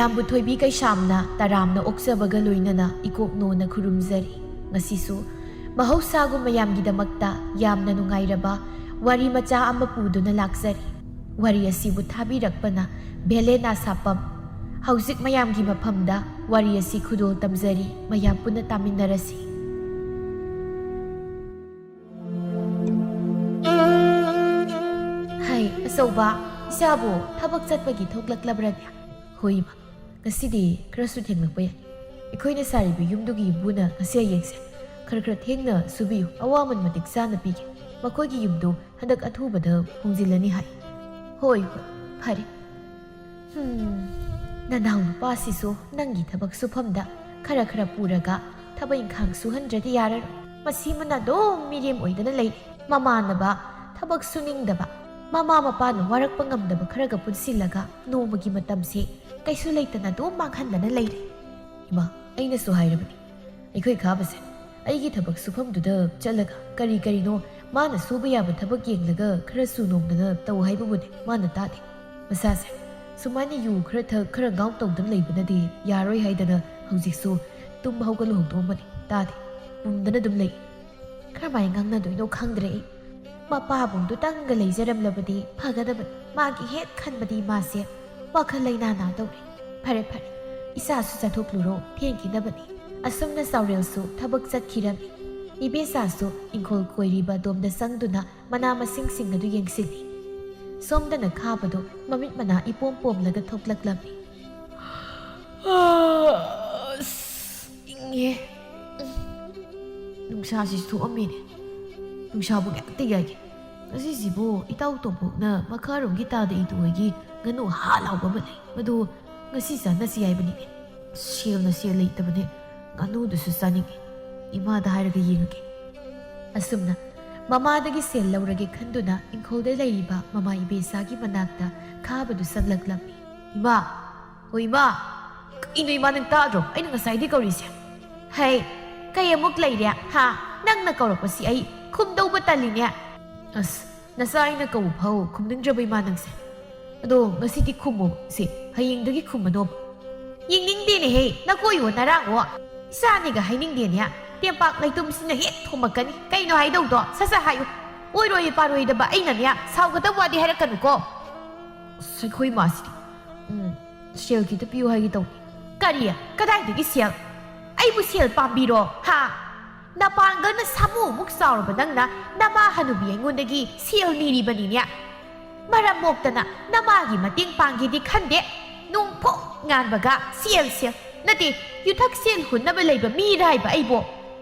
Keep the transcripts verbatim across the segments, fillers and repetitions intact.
ꯃꯌꯥꯝꯕꯨ ꯊꯣꯏꯕꯤ ꯀꯩꯁꯥꯝꯅ ꯇꯔꯥꯝꯅ ꯑꯣꯛꯆꯕꯒ ꯂꯣꯏꯅꯅ ꯏꯀꯣꯛ ꯅꯣꯟꯅ ꯈꯨꯔꯨꯝꯖꯔꯤ꯫ ꯉꯁꯤꯁꯨ ꯃꯍꯧꯁꯥꯒꯨꯝ ꯃꯌꯥꯝꯒꯤꯗꯃꯛꯇ ꯌꯥꯝꯅ ꯅꯨꯡꯉꯥꯏꯔꯕ ꯋꯥꯔꯤ ꯃꯆꯥ ꯑꯃ ꯄꯨꯗꯨꯅ ꯂꯥꯛꯆꯔꯤ꯫ ꯋꯥꯔꯤ ꯑꯁꯤꯕꯨ ꯊꯥꯕꯤꯔꯛꯄꯅ ꯚꯦꯂꯦꯅꯥ ꯁꯥꯄꯝ꯫ ꯍꯧꯖꯤꯛ ꯃꯌꯥꯝꯒꯤ ꯃꯐꯝꯗ ꯋꯥꯔꯤ ꯑꯁꯤ ꯈꯨꯗꯣꯜ ꯇꯝꯖꯔꯤ, ꯃꯌꯥꯝ ꯄꯨꯟꯅ ꯇꯥꯃꯤꯟꯅꯔꯁꯤ꯫ ꯍꯩ, ꯑꯆꯧꯕ, ꯏꯆꯥꯕꯨ ꯊꯕꯛ ꯆꯠꯄꯒꯤ ꯊꯣꯛꯂꯛꯂꯕ꯭ꯔꯅꯦ? ꯍꯣꯏ, ꯏꯃꯥ, ꯉꯁꯤꯗꯤ ꯈꯔꯁꯨ ꯊꯦꯡꯂꯛꯄ ꯌꯥꯏ꯫ ꯑꯩꯈꯣꯏꯅ ꯁꯥꯔꯤꯕ ꯌꯨꯝꯗꯨꯒꯤ ꯌꯨꯝꯕꯨꯅ ꯉꯁꯤ ꯍꯌꯦꯡꯁꯦ ꯈꯔ ꯈꯔ ꯊꯦꯡꯅ ꯁꯨꯕꯤꯌꯨ, ꯑꯋꯥꯃꯟ ꯃꯇꯤꯛ ꯆꯥꯅ ꯄꯤꯒꯦ꯫ ꯃꯈꯣꯏꯒꯤ ꯌꯨꯝꯗꯨ ꯍꯟꯗꯛ ꯑꯊꯨꯕꯗ ꯍꯣꯡꯖꯤꯜꯂꯅꯤ ꯍꯥꯏ꯫ ꯍꯣꯏ, ꯍꯣꯏ, ꯐꯔꯦ꯫ ꯍꯨꯝ, ꯅꯅꯥꯎ ꯅꯨꯄꯥꯁꯤꯁꯨ ꯅꯪꯒꯤ ꯊꯕꯛ ꯁꯨꯐꯝꯗ ꯈꯔ ꯈꯔ ꯄꯨꯔꯒ ꯊꯕꯛ ꯏꯪꯈꯥꯡ ꯁꯨꯍꯟꯗ꯭ꯔꯗꯤ ꯌꯥꯔꯔꯣꯏ꯫ ꯃꯁꯤ ꯃꯅ ꯑꯗꯨꯝ ꯃꯤꯔꯦꯝ ꯑꯣꯏꯗꯅ ꯂꯩ꯫ ꯃꯃꯥꯟꯅꯕ, ꯊꯕꯛ ꯁꯨꯅꯤꯡꯗꯕ, ꯃꯃꯥ ꯃꯄꯥꯅ ꯋꯥꯔꯛꯄ ꯉꯝꯗꯕ ꯈꯔꯒ ꯄꯨꯟꯁꯤꯜꯂꯒ ꯅꯣꯡꯃꯒꯤ ꯃꯇꯝꯁꯤ ꯀꯩꯁꯨ ꯂꯩꯇꯅ ꯑꯗꯨꯝ ꯃꯥꯡꯍꯟꯗꯅ ꯂꯩꯔꯦ꯫ ꯏꯃꯥ, ꯑꯩꯅꯁꯨ ꯍꯥꯏꯔꯕꯅꯤ, ꯑꯩꯈꯣꯏ ꯈꯥꯕꯁꯦ ꯑꯩꯒꯤ ꯊꯕꯛ ꯁꯨꯐꯝꯗꯨꯗ ꯆꯠꯂꯒ ꯀꯔꯤ ꯀꯔꯤꯅꯣ ꯃꯥꯅ ꯁꯨꯕ ꯌꯥꯕ ꯊꯕꯛ ꯌꯦꯡꯂꯒ ꯈꯔ ꯁꯨ ꯅꯣꯝꯗꯅ ꯇꯧ ꯍꯥꯏꯕꯕꯨꯗꯤ ꯃꯥꯅ ꯇꯥꯗꯦ꯫ ꯃꯁꯥꯁꯦ ꯁꯨꯃꯥꯏꯅ ꯌꯨ ꯈꯔ ꯊꯛ, ꯈꯔ ꯉꯥꯎ ꯇꯧꯗꯨꯅ ꯂꯩꯕꯅꯗꯤ ꯌꯥꯔꯣꯏ ꯍꯥꯏꯗꯅ ꯍꯧꯖꯤꯛꯁꯨ ꯇꯨꯝꯕ ꯍꯧꯒꯠꯂꯨ ꯍꯧꯗꯣꯛꯑꯝꯕꯅꯤ, ꯇꯥꯗꯦ꯫ ꯎꯝꯗꯅ ꯑꯗꯨꯝ ꯂꯩ꯫ ꯀꯔꯝꯍꯥꯏꯅ ꯉꯥꯡꯅꯗꯣꯏꯅꯣ ꯈꯪꯗ꯭ꯔꯦ ꯑꯩ꯫ ꯃꯄꯥꯕꯨꯡꯗꯨꯇꯪꯒ ꯂꯩꯖꯔꯝꯂꯕꯗꯤ ꯐꯒꯗꯕꯅꯤ꯫ ꯃꯥꯒꯤ ꯍꯦꯛ ꯈꯟꯕꯗꯤ ꯃꯥꯁꯦ ꯋꯥꯈꯜ ꯂꯩꯅꯥ ꯅꯥꯗꯧꯔꯦ꯫ ꯐꯔꯦ, ꯐꯔꯦ, ꯏꯆꯥꯁꯨ ꯆꯠꯊꯣꯛꯂꯨꯔꯣ, ꯊꯦꯡꯈꯤꯅꯕꯅꯤ꯫ ꯑꯁꯨꯝꯅ ꯆꯥꯎꯔꯦꯜꯁꯨ ꯊꯕꯛ ꯆꯠꯈꯤꯔꯝꯃꯤ꯫ ꯏꯕꯦꯆꯥꯁꯨ ꯏꯪꯈꯣꯜ ꯀꯣꯏꯔꯤꯕ ꯑꯗꯣꯝꯗ ꯆꯪꯗꯨꯅ ꯃꯅꯥ ꯃꯁꯤꯡꯁꯤꯡ ꯑꯗꯨ ꯌꯦꯡꯁꯤꯜꯂꯤ꯫ ꯁꯣꯝꯗꯅ ꯈꯥꯕꯗꯨ ꯃꯃꯤꯠ ꯃꯅꯥ ꯏꯄꯣꯝ ꯄꯣꯝꯂꯒ ꯊꯣꯛꯂꯛꯂꯝꯃꯤ꯫ ꯑꯁ, ꯏꯪꯉꯦ꯫ ꯅꯨꯡꯁꯥꯁꯤꯁꯨ ꯊꯣꯛꯑꯝꯃꯦꯅꯦ꯫ ꯅꯨꯡꯁꯥꯕꯨ ꯀꯌꯥꯝꯇ ꯌꯥꯏꯒꯦ꯫ ꯉꯁꯤꯁꯤꯕꯨ ꯏꯇꯥꯎ ꯇꯣꯝꯄꯣꯛꯅ ꯃꯈꯥꯔꯣꯝꯒꯤ ꯇꯥꯗ ꯏꯇꯨ ꯍꯣꯏꯒꯤ ꯉꯥꯅꯨ ꯍꯥ ꯂꯥꯎꯕ ꯑꯃ ꯂꯩ꯫ ꯃꯗꯨ ꯉꯁꯤ ꯆꯥꯅꯁꯤ ꯍꯥꯏꯕꯅꯤꯅꯦ꯫ ꯁꯦꯜꯅ ꯁꯦꯜ ꯂꯩꯇꯕꯅꯦ꯫ ꯉꯥꯅꯨꯗꯨꯁꯨ ꯆꯥꯅꯤꯡꯉꯤ꯫ ꯏꯃꯥꯗ ꯍꯥꯏꯔꯒ ꯌꯦꯡꯉꯒꯦ꯫ ꯑꯁꯨꯝꯅ ꯃꯃꯥꯗꯒꯤ ꯁꯦꯜ ꯂꯧꯔꯒꯦ ꯈꯟꯗꯨꯅ ꯏꯪꯈꯣꯜꯗ ꯂꯩꯔꯤꯕ ꯃꯃꯥ ꯏꯕꯦꯆꯥꯒꯤ ꯃꯅꯥꯛꯇ ꯈꯥꯕꯗꯨ ꯆꯪꯂꯛꯂꯝꯃꯤ꯫ ꯏꯃꯥ! ꯍꯣ ꯏꯃꯥ! ꯀꯩꯅꯣ ꯏꯃꯥ, ꯅꯪ ꯇꯥꯗ꯭ꯔꯣ? ꯑꯩꯅ ꯉꯁꯥꯏꯗꯩ ꯀꯧꯔꯤꯁꯦ꯫ ꯍꯩ, ꯀꯩ ꯑꯃꯨꯛ ꯂꯩꯔꯦ? ꯍꯥ? ꯅꯪꯅ ꯀꯧꯔꯛꯄꯁꯤ ꯑꯩ ꯈꯨꯝꯗꯧꯕ ꯇꯜꯂꯤꯅꯦ꯫ ꯑꯁ, ꯅꯆꯥ ꯑꯩꯅ ꯀꯧꯕ ꯐꯥꯎ ꯈꯨꯝꯅꯤꯡꯗ꯭ꯔꯕ ꯏꯃꯥ ꯅꯪꯁꯦ꯫ ꯑꯗꯣ ꯉꯁꯤꯗꯤ ꯈꯨꯝꯃꯣ ꯁꯦ, ꯍꯌꯦꯡꯗꯒꯤ ꯈꯨꯝꯃꯅꯣꯕ꯫ ꯌꯦꯡꯅꯤꯡꯗꯦꯅꯦꯍꯦ, ꯅꯀꯣꯏꯌꯣ ꯅꯔꯥꯡꯉꯣ꯫ ꯏꯆꯥꯅꯤꯒ ꯍꯥꯏꯅꯤꯡꯗꯦꯅꯦ꯫ ꯇꯦꯝꯄꯥꯛ ꯂꯩꯇꯨꯝꯁꯤꯅ ꯍꯦꯛ ꯊꯣꯝꯃꯛꯀꯅꯤ꯫ ꯀꯩꯅꯣ ꯍꯥꯏꯗꯧꯗꯣ? ꯁꯠ ꯁꯠ ꯍꯥꯏꯌꯨ꯫ ꯑꯣꯏꯔꯣꯏ ꯄꯥꯔꯣꯏꯗꯕ ꯑꯩꯅꯅꯦ ꯁꯥꯎꯒꯗꯕ ꯋꯥꯗꯤ ꯍꯥꯏꯔꯛꯀꯅꯨꯀꯣ꯫ ꯑꯁ, ꯑꯩꯈꯣꯏ ꯃꯥꯁꯤꯗꯤ꯫ ꯎꯝ, ꯁꯦꯜ ꯈꯤꯇ ꯄꯤꯌꯨ ꯍꯥꯏꯒꯦ ꯇꯧꯅꯤ꯫ ꯀꯔꯤ? ꯀꯗꯥꯏꯗꯒꯤ ꯁꯦꯜ? ꯑꯩꯕꯨ ꯁꯦꯜ ꯄꯥꯝꯕꯤꯔꯣ, ꯍꯥ? ꯅꯄꯥꯡꯒꯜꯅ ꯁꯥꯃꯨꯃꯨꯛ ꯆꯥꯎꯔꯕ ꯅꯪꯅ ꯅꯃꯥ ꯍꯅꯨꯕꯤ ꯑꯩꯉꯣꯟꯗꯒꯤ ꯁꯦꯜ ꯅꯤꯔꯤꯕꯅꯤꯅꯦ꯫ ꯃꯔꯝ ꯃꯣꯛꯇꯅ ꯅꯃꯥꯒꯤ ꯃꯇꯦꯡ ꯄꯥꯡꯒꯦꯗꯤ ꯈꯟꯗꯦ꯫ ꯅꯣꯡꯐꯨꯡ ꯉꯥꯟꯕꯒ ꯁꯦꯜ, ꯁꯦꯜ꯫ ꯅꯠꯇꯦ, ꯌꯨꯊꯛ ꯁꯦꯜ ꯍꯨꯟꯅꯕ ꯂꯩꯕ ꯃꯤꯔ ꯍꯥꯏꯕ ꯑꯩꯕꯣ?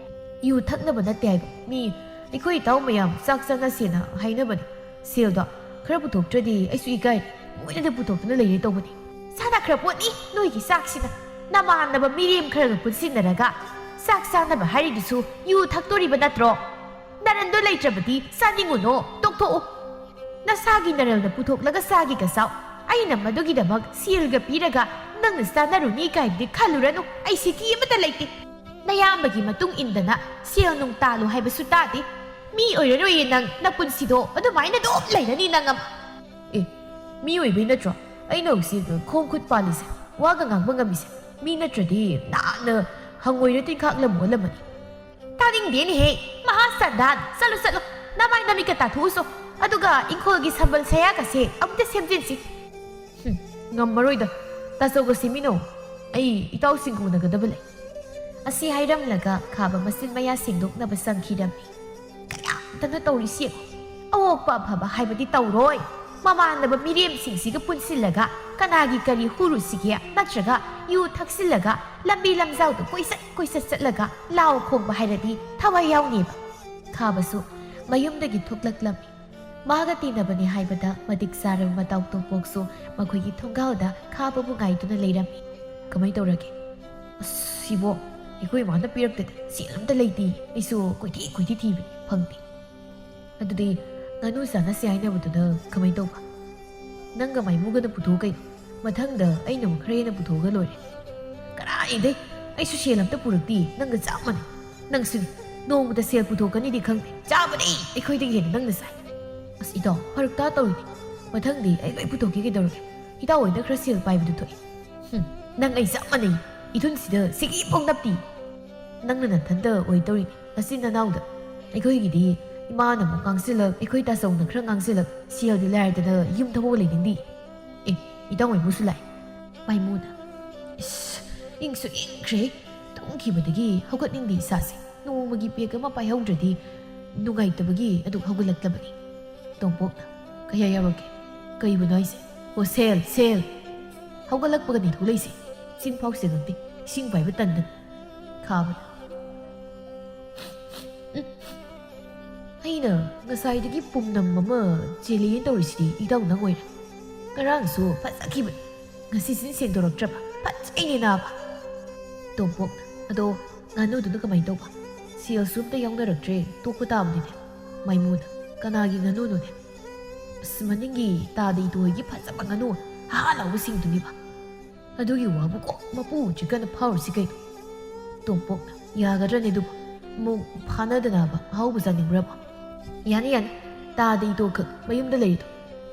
ꯌꯨ ꯊꯛꯅꯕ ꯅꯠꯇꯦ ꯍꯥꯏꯕ꯫ ꯃꯤ ꯑꯩꯈꯣꯏ ꯏꯇꯥꯎ ꯃꯌꯥꯝ ꯆꯥꯛ ꯆꯥꯅꯁꯦꯅ ꯍꯥꯏꯅꯕꯅꯤ꯫ ꯁꯦꯜꯗꯣ ꯈꯔ ꯄꯨꯊꯣꯛꯇ꯭ꯔꯗꯤ ꯑꯩꯁꯨ ꯏꯀꯥꯏ꯫ ꯃꯣꯏꯅꯗꯤ ꯄꯨꯊꯣꯛꯇꯨꯅ ꯂꯩꯔꯦ ꯇꯧꯕꯅꯤ꯫ ꯁꯥꯟꯅꯈ꯭ꯔ ꯄꯣꯠꯅꯤ ꯅꯣꯏꯒꯤ ꯆꯥꯛꯁꯤꯅ꯫ ꯅꯃꯥꯟꯅꯕ ꯃꯤꯔꯦꯝ ꯈꯔꯒ ꯄꯨꯟꯁꯤꯟꯅꯔꯒ ꯆꯥꯛ ꯆꯥꯅꯕ ꯍꯥꯏꯔꯤꯗꯨꯁꯨ ꯌꯨ ꯊꯛꯇꯣꯔꯤꯕ ꯅꯠꯇ꯭ꯔꯣ? ꯅꯔꯟꯗꯣ ꯂꯩꯇ꯭ꯔꯕꯗꯤ ꯆꯥꯅꯤꯡꯉꯨꯅꯣ, ꯇꯣꯛꯊꯣꯛꯎ꯫ ꯅꯁꯥꯒꯤ ꯅꯔꯜꯅ ꯄꯨꯊꯣꯛꯂꯒ ꯆꯥꯒꯦꯒ ꯆꯥꯎ꯫ ꯑꯩꯅ ꯃꯗꯨꯒꯤꯗꯃꯛ ꯁꯦꯜꯒ ꯄꯤꯔꯒ ꯅꯪꯅ ꯆꯥꯅꯔꯨꯅꯤ ꯀꯥꯏꯅꯗꯤ ꯈꯜꯂꯨꯔꯅꯨ꯫ ꯑꯩ ꯁꯤꯀꯤ ꯑꯃꯠꯇ ꯂꯩꯇꯦ꯫ ꯅꯌꯥꯝꯕꯒꯤ ꯃꯇꯨꯡ ꯏꯟꯗꯅ ꯁꯦꯜ ꯅꯨꯡ ꯇꯥꯜꯂꯨ ꯍꯥꯏꯕꯁꯨ ꯇꯥꯗꯦ꯫ ꯃꯤ ꯑꯣꯏꯔꯔꯣꯏꯌꯦ ꯅꯪ, ꯅꯄꯨꯟꯁꯤꯗꯣ ꯑꯗꯨꯃꯥꯏꯅ ꯑꯗꯨꯝ ꯂꯩꯔꯅꯤ ꯅꯪ ꯑꯃ꯫ ꯑꯦ, ꯃꯤ ꯑꯣꯏꯕꯩ ꯅꯠꯇ꯭ꯔꯣ ꯑꯩꯅ ꯍꯧꯖꯤꯛ ꯈꯣꯡ ꯈꯨꯠ ꯄꯥꯜꯂꯤꯁꯦ, ꯋꯥꯒ ꯉꯥꯡꯕ ꯉꯝꯃꯤꯁꯦ? ꯃꯤ ꯅꯠꯇ꯭ꯔꯗꯤ ꯅꯍꯥꯟꯅ ꯍꯪꯉꯣꯏꯔ ꯇꯤꯟꯈꯥꯛ ꯂꯝ ꯑꯣꯜꯂꯝꯃꯅꯤ꯫ ꯇꯥꯅꯤꯡꯗꯦꯅꯦꯍꯦ, ꯃꯍꯥ ꯁꯟꯗꯥꯟ꯫ ꯆꯠꯂꯣ, ꯆꯠꯂꯣ, ꯅꯃꯥꯏ ꯅꯃꯤꯠꯀ ꯇꯥꯊꯣꯛꯎꯆꯣ꯫ ꯑꯗꯨꯒ ꯏꯪꯈꯣꯜꯒꯤ ꯁꯝꯕꯜ ꯁꯌꯥꯒꯁꯦ ꯑꯃꯨꯛꯇ ꯁꯦꯝꯖꯤꯟꯁꯤ꯫ ꯍꯨꯝ, ꯉꯝꯃꯔꯣꯏꯗ꯫ ꯇꯥꯆꯧꯒ ꯁꯦꯝꯃꯤꯟꯅꯣ꯫ ꯑꯩ ꯏꯇꯥꯎꯁꯤꯡꯒ ꯎꯅꯒꯗꯕ ꯂꯩ꯫ ꯑꯁꯤ ꯍꯥꯏꯔꯝꯂꯒ ꯈꯥꯕ ꯃꯆꯤꯟ ꯃꯌꯥ ꯁꯦꯡꯗꯣꯛꯅꯕ ꯆꯪꯈꯤꯔꯝꯃꯤ꯫ ꯀꯌꯥꯝꯇꯅ ꯇꯧꯔꯤꯁꯤ ꯌꯦꯡꯉꯨ꯫ ꯑꯋꯣꯛꯄ ꯑꯐꯕ ꯍꯥꯏꯕꯗꯤ ꯇꯧꯔꯣꯏ꯫ ꯃꯃꯥꯟꯅꯕ ꯃꯤꯔꯦꯝꯁꯤꯡꯁꯤꯒ ꯄꯨꯟꯁꯤꯜꯂꯒ ꯀꯅꯥꯒꯤ ꯀꯔꯤ ꯍꯨꯔꯨꯁꯤꯒꯦ? ꯅꯠꯇ꯭ꯔꯒ ꯌꯨ ꯊꯛꯆꯤꯜꯂꯒ ꯂꯝꯕꯤ ꯂꯝꯖꯥꯎꯗ ꯀꯣꯏꯆꯠ ꯀꯣꯏꯆꯠ ꯆꯠꯂꯒ ꯂꯥꯎ ꯈꯣꯡꯕ ꯍꯥꯏꯔꯗꯤ ꯊꯋꯥꯏ ꯌꯥꯎꯅꯦꯕ? ꯈꯥꯕꯁꯨ ꯃꯌꯨꯝꯗꯒꯤ ꯊꯣꯛꯂꯛꯂꯝꯃꯤ꯫ ꯃꯥꯒ ꯇꯤꯟꯅꯕꯅꯤ ꯍꯥꯏꯕꯗ ꯃꯇꯤꯛ ꯆꯥꯔꯕ ꯃꯇꯥꯎ ꯇꯣꯝꯄꯣꯛꯁꯨ ꯃꯈꯣꯏꯒꯤ ꯊꯣꯡꯒꯥꯜꯗ ꯈꯥꯕꯕꯨ ꯉꯥꯏꯗꯨꯅ ꯂꯩꯔꯝꯃꯤ꯫ "ꯀꯃꯥꯏ ꯇꯧꯔꯒꯦ?" "ꯑꯁ, ꯁꯤꯕꯣ, ꯑꯩꯈꯣꯏ ꯏꯃꯥꯅ ꯄꯤꯔꯛꯇꯗꯤ ꯁꯦꯜ ꯑꯝꯇ ꯂꯩꯇꯦ꯫ ꯑꯩꯁꯨ ꯀꯣꯏꯊꯤ ꯀꯣꯏꯊꯤ ꯊꯤꯕꯅꯤ, ꯐꯪꯗꯦ꯫ ꯑꯗꯨꯗꯤ ꯉꯥꯅꯨ ꯆꯥꯅꯁꯦ ꯍꯥꯏꯅꯕꯗꯨꯅ ꯀꯃꯥꯏ ꯇꯧꯕ?" "ꯅꯪꯒ ꯃꯥꯏꯃꯨꯒꯅ ꯄꯨꯊꯣꯛꯎ ꯀꯩꯅꯣ꯫ ꯃꯊꯪꯗ ꯑꯩꯅ ꯑꯃꯨꯛ ꯈꯔ ꯍꯦꯟꯅ ꯄꯨꯊꯣꯛꯑꯒ ꯂꯣꯏꯔꯦ꯫" "ꯀꯗꯥꯏꯗꯩ? ꯑꯩꯁꯨ ꯁꯦꯜ ꯑꯝꯇ ꯄꯨꯔꯛꯇꯦ, ꯅꯪꯒ ꯆꯞ ꯃꯥꯟꯅꯩ꯫ ꯅꯪꯁꯨꯅꯤ, ꯅꯣꯡꯃꯇ ꯁꯦꯜ ꯄꯨꯊꯣꯛꯀꯅꯤꯗꯤ ꯈꯪꯗꯦ, ꯆꯥꯕꯗꯤ ꯑꯩꯈꯣꯏꯗꯒꯤ ꯍꯦꯟꯅ ꯅꯪꯅ ꯆꯥꯏ꯫" "ꯑꯁ ꯏꯇꯥꯎ, ꯐꯔꯛ ꯇꯥ ꯇꯧꯔꯤꯅꯤ꯫ ꯃꯊꯪꯗꯤ ꯑꯩ ꯂꯣꯏ ꯄꯨꯊꯣꯛꯀꯦ ꯀꯩꯗꯧꯔꯒꯦ? ꯏꯇꯥꯎ ꯍꯣꯏꯅ ꯈꯔ ꯁꯦꯜ ꯄꯥꯏꯕꯗꯨ ꯊꯣꯛꯑꯦ꯫" "ꯍꯨꯝ, ꯅꯪ ꯑꯩ ꯆꯞ ꯃꯥꯟꯅꯩ꯫ ꯏꯊꯨꯟꯁꯤꯗ ꯁꯤꯒꯤ ꯄꯣꯛꯅꯞꯇꯤ꯫ ꯅꯪꯅ ꯅꯊꯟꯇ ꯑꯣꯏꯗꯧꯔꯤꯅꯤ ꯅꯆꯤꯟ ꯅꯅꯥꯎꯗ꯫ ꯑꯩꯈꯣꯏꯒꯤꯗꯤ ꯏꯃꯥꯅ ꯑꯃꯨꯛ ꯉꯥꯡꯁꯤꯜꯂꯛ, ꯑꯩꯈꯣꯏ ꯇꯥꯆꯧꯅ ꯈꯔ ꯉꯥꯡꯁꯤꯜꯂꯛ, ꯁꯦꯜꯗꯤ ꯂꯥꯏꯔꯗꯅ ꯌꯨꯝ ꯊꯧꯕ ꯂꯩꯅꯤꯡꯗꯦ꯫ ꯑꯦ, ꯏꯇꯥꯎ ꯃꯩꯃꯨꯁꯨ ꯂꯥꯛꯑꯦ꯫ ꯃꯩꯃꯨꯅ, ꯏꯁ, ꯏꯪꯁꯨ ꯏꯪꯈ꯭ꯔꯦ꯫ ꯇꯨꯝꯈꯤꯕꯗꯒꯤ ꯍꯧꯒꯠꯅꯤꯡꯗꯦ ꯏꯁꯥꯁꯦ꯫ ꯅꯣꯡꯃꯒꯤ ꯄꯦꯛ ꯑꯃ ꯄꯥꯏꯍꯧꯗ꯭ꯔꯗꯤ ꯅꯨꯡꯉꯥꯏꯇꯕꯒꯤ ꯑꯗꯨꯝ ꯍꯧꯒꯠꯂꯛꯇꯕꯅꯤ꯫ ꯇꯣꯝꯄꯣꯛꯅ, ꯀꯌꯥ ꯌꯥꯎꯔꯛꯀꯦ? ꯀꯩꯕꯨꯅꯣ ꯍꯥꯏꯁꯦ? ꯑꯣ, ꯁꯦꯜ, ꯁꯦꯜ꯫ ꯍꯧꯒꯠꯂꯛꯄꯒꯅꯤ ꯊꯣꯛꯂꯛꯏꯁꯦ꯫ ꯆꯤꯟ ꯐꯥꯎꯁꯦ ꯈꯪꯗꯦ꯫ ꯏꯁꯤꯡ ꯄꯥꯏꯕ ꯇꯟꯗꯅ꯫ ꯈꯥꯕꯅ, ꯎꯝ꯫ ꯑꯩꯅ ꯉꯁꯥꯏꯗꯒꯤ ꯄꯨꯝꯅꯝ ꯑꯃ ꯆꯦꯜꯂꯤꯅ ꯇꯧꯔꯤꯁꯤꯗꯤ ꯏꯇꯥꯎ ꯅꯪ ꯑꯣꯏꯔꯦ꯫ ꯉꯔꯥꯡꯁꯨ ꯐꯖꯈꯤꯕꯅꯤ꯫ ꯉꯁꯤ ꯆꯤꯟ ꯁꯦꯡꯗꯣꯔꯛꯇ꯭ꯔꯕ? ꯐꯖꯩꯅꯦ ꯅꯥꯕ꯫ ꯇꯣꯝꯄꯣꯛꯅ, ꯑꯗꯣ ꯉꯥꯅꯨꯗꯨꯅ ꯀꯃꯥꯏꯅ ꯇꯧꯕ? ꯁꯦꯜꯁꯨ ꯑꯝꯇ ꯌꯥꯎꯅꯔꯛꯇ꯭ꯔꯦ, ꯇꯣꯛꯄ ꯇꯥꯕꯅꯤꯅꯦ꯫ ꯃꯩꯃꯨꯅ, ꯀꯅꯥꯒꯤ ꯉꯥꯅꯨꯅꯣꯅꯦ? ꯑꯁ, ꯃꯅꯤꯡꯒꯤ ꯇꯥꯗ ꯏꯇꯣ ꯍꯣꯏꯒꯤ ꯐꯖꯕ ꯉꯥꯅꯨ ꯍꯥ ꯂꯥꯎꯕꯁꯤꯡꯗꯨꯅꯤꯕ꯫ ꯑꯗꯨꯒꯤ ꯋꯥꯕꯨ ꯀꯣꯛ ꯃꯄꯨ ꯎꯗ꯭ꯔꯤꯀꯥꯟꯗ ꯐꯥꯎꯔꯁꯤ ꯀꯩꯅꯣ꯫ ꯇꯣꯝꯄꯣꯛꯅ, ꯌꯥꯒꯗ꯭ꯔꯅꯦ ꯑꯗꯨꯕꯨ? ꯑꯃꯨꯛ ꯐꯥꯅꯗꯅꯕ ꯑꯍꯥꯎꯕ ꯆꯥꯅꯤꯡꯕ꯭ꯔꯕ? ꯌꯥꯅꯤ, ꯌꯥꯅꯤ꯫ ꯇꯥꯗ ꯏꯇꯣꯈꯛ ꯃꯌꯨꯝꯗ ꯂꯩꯔꯤꯗꯣ꯫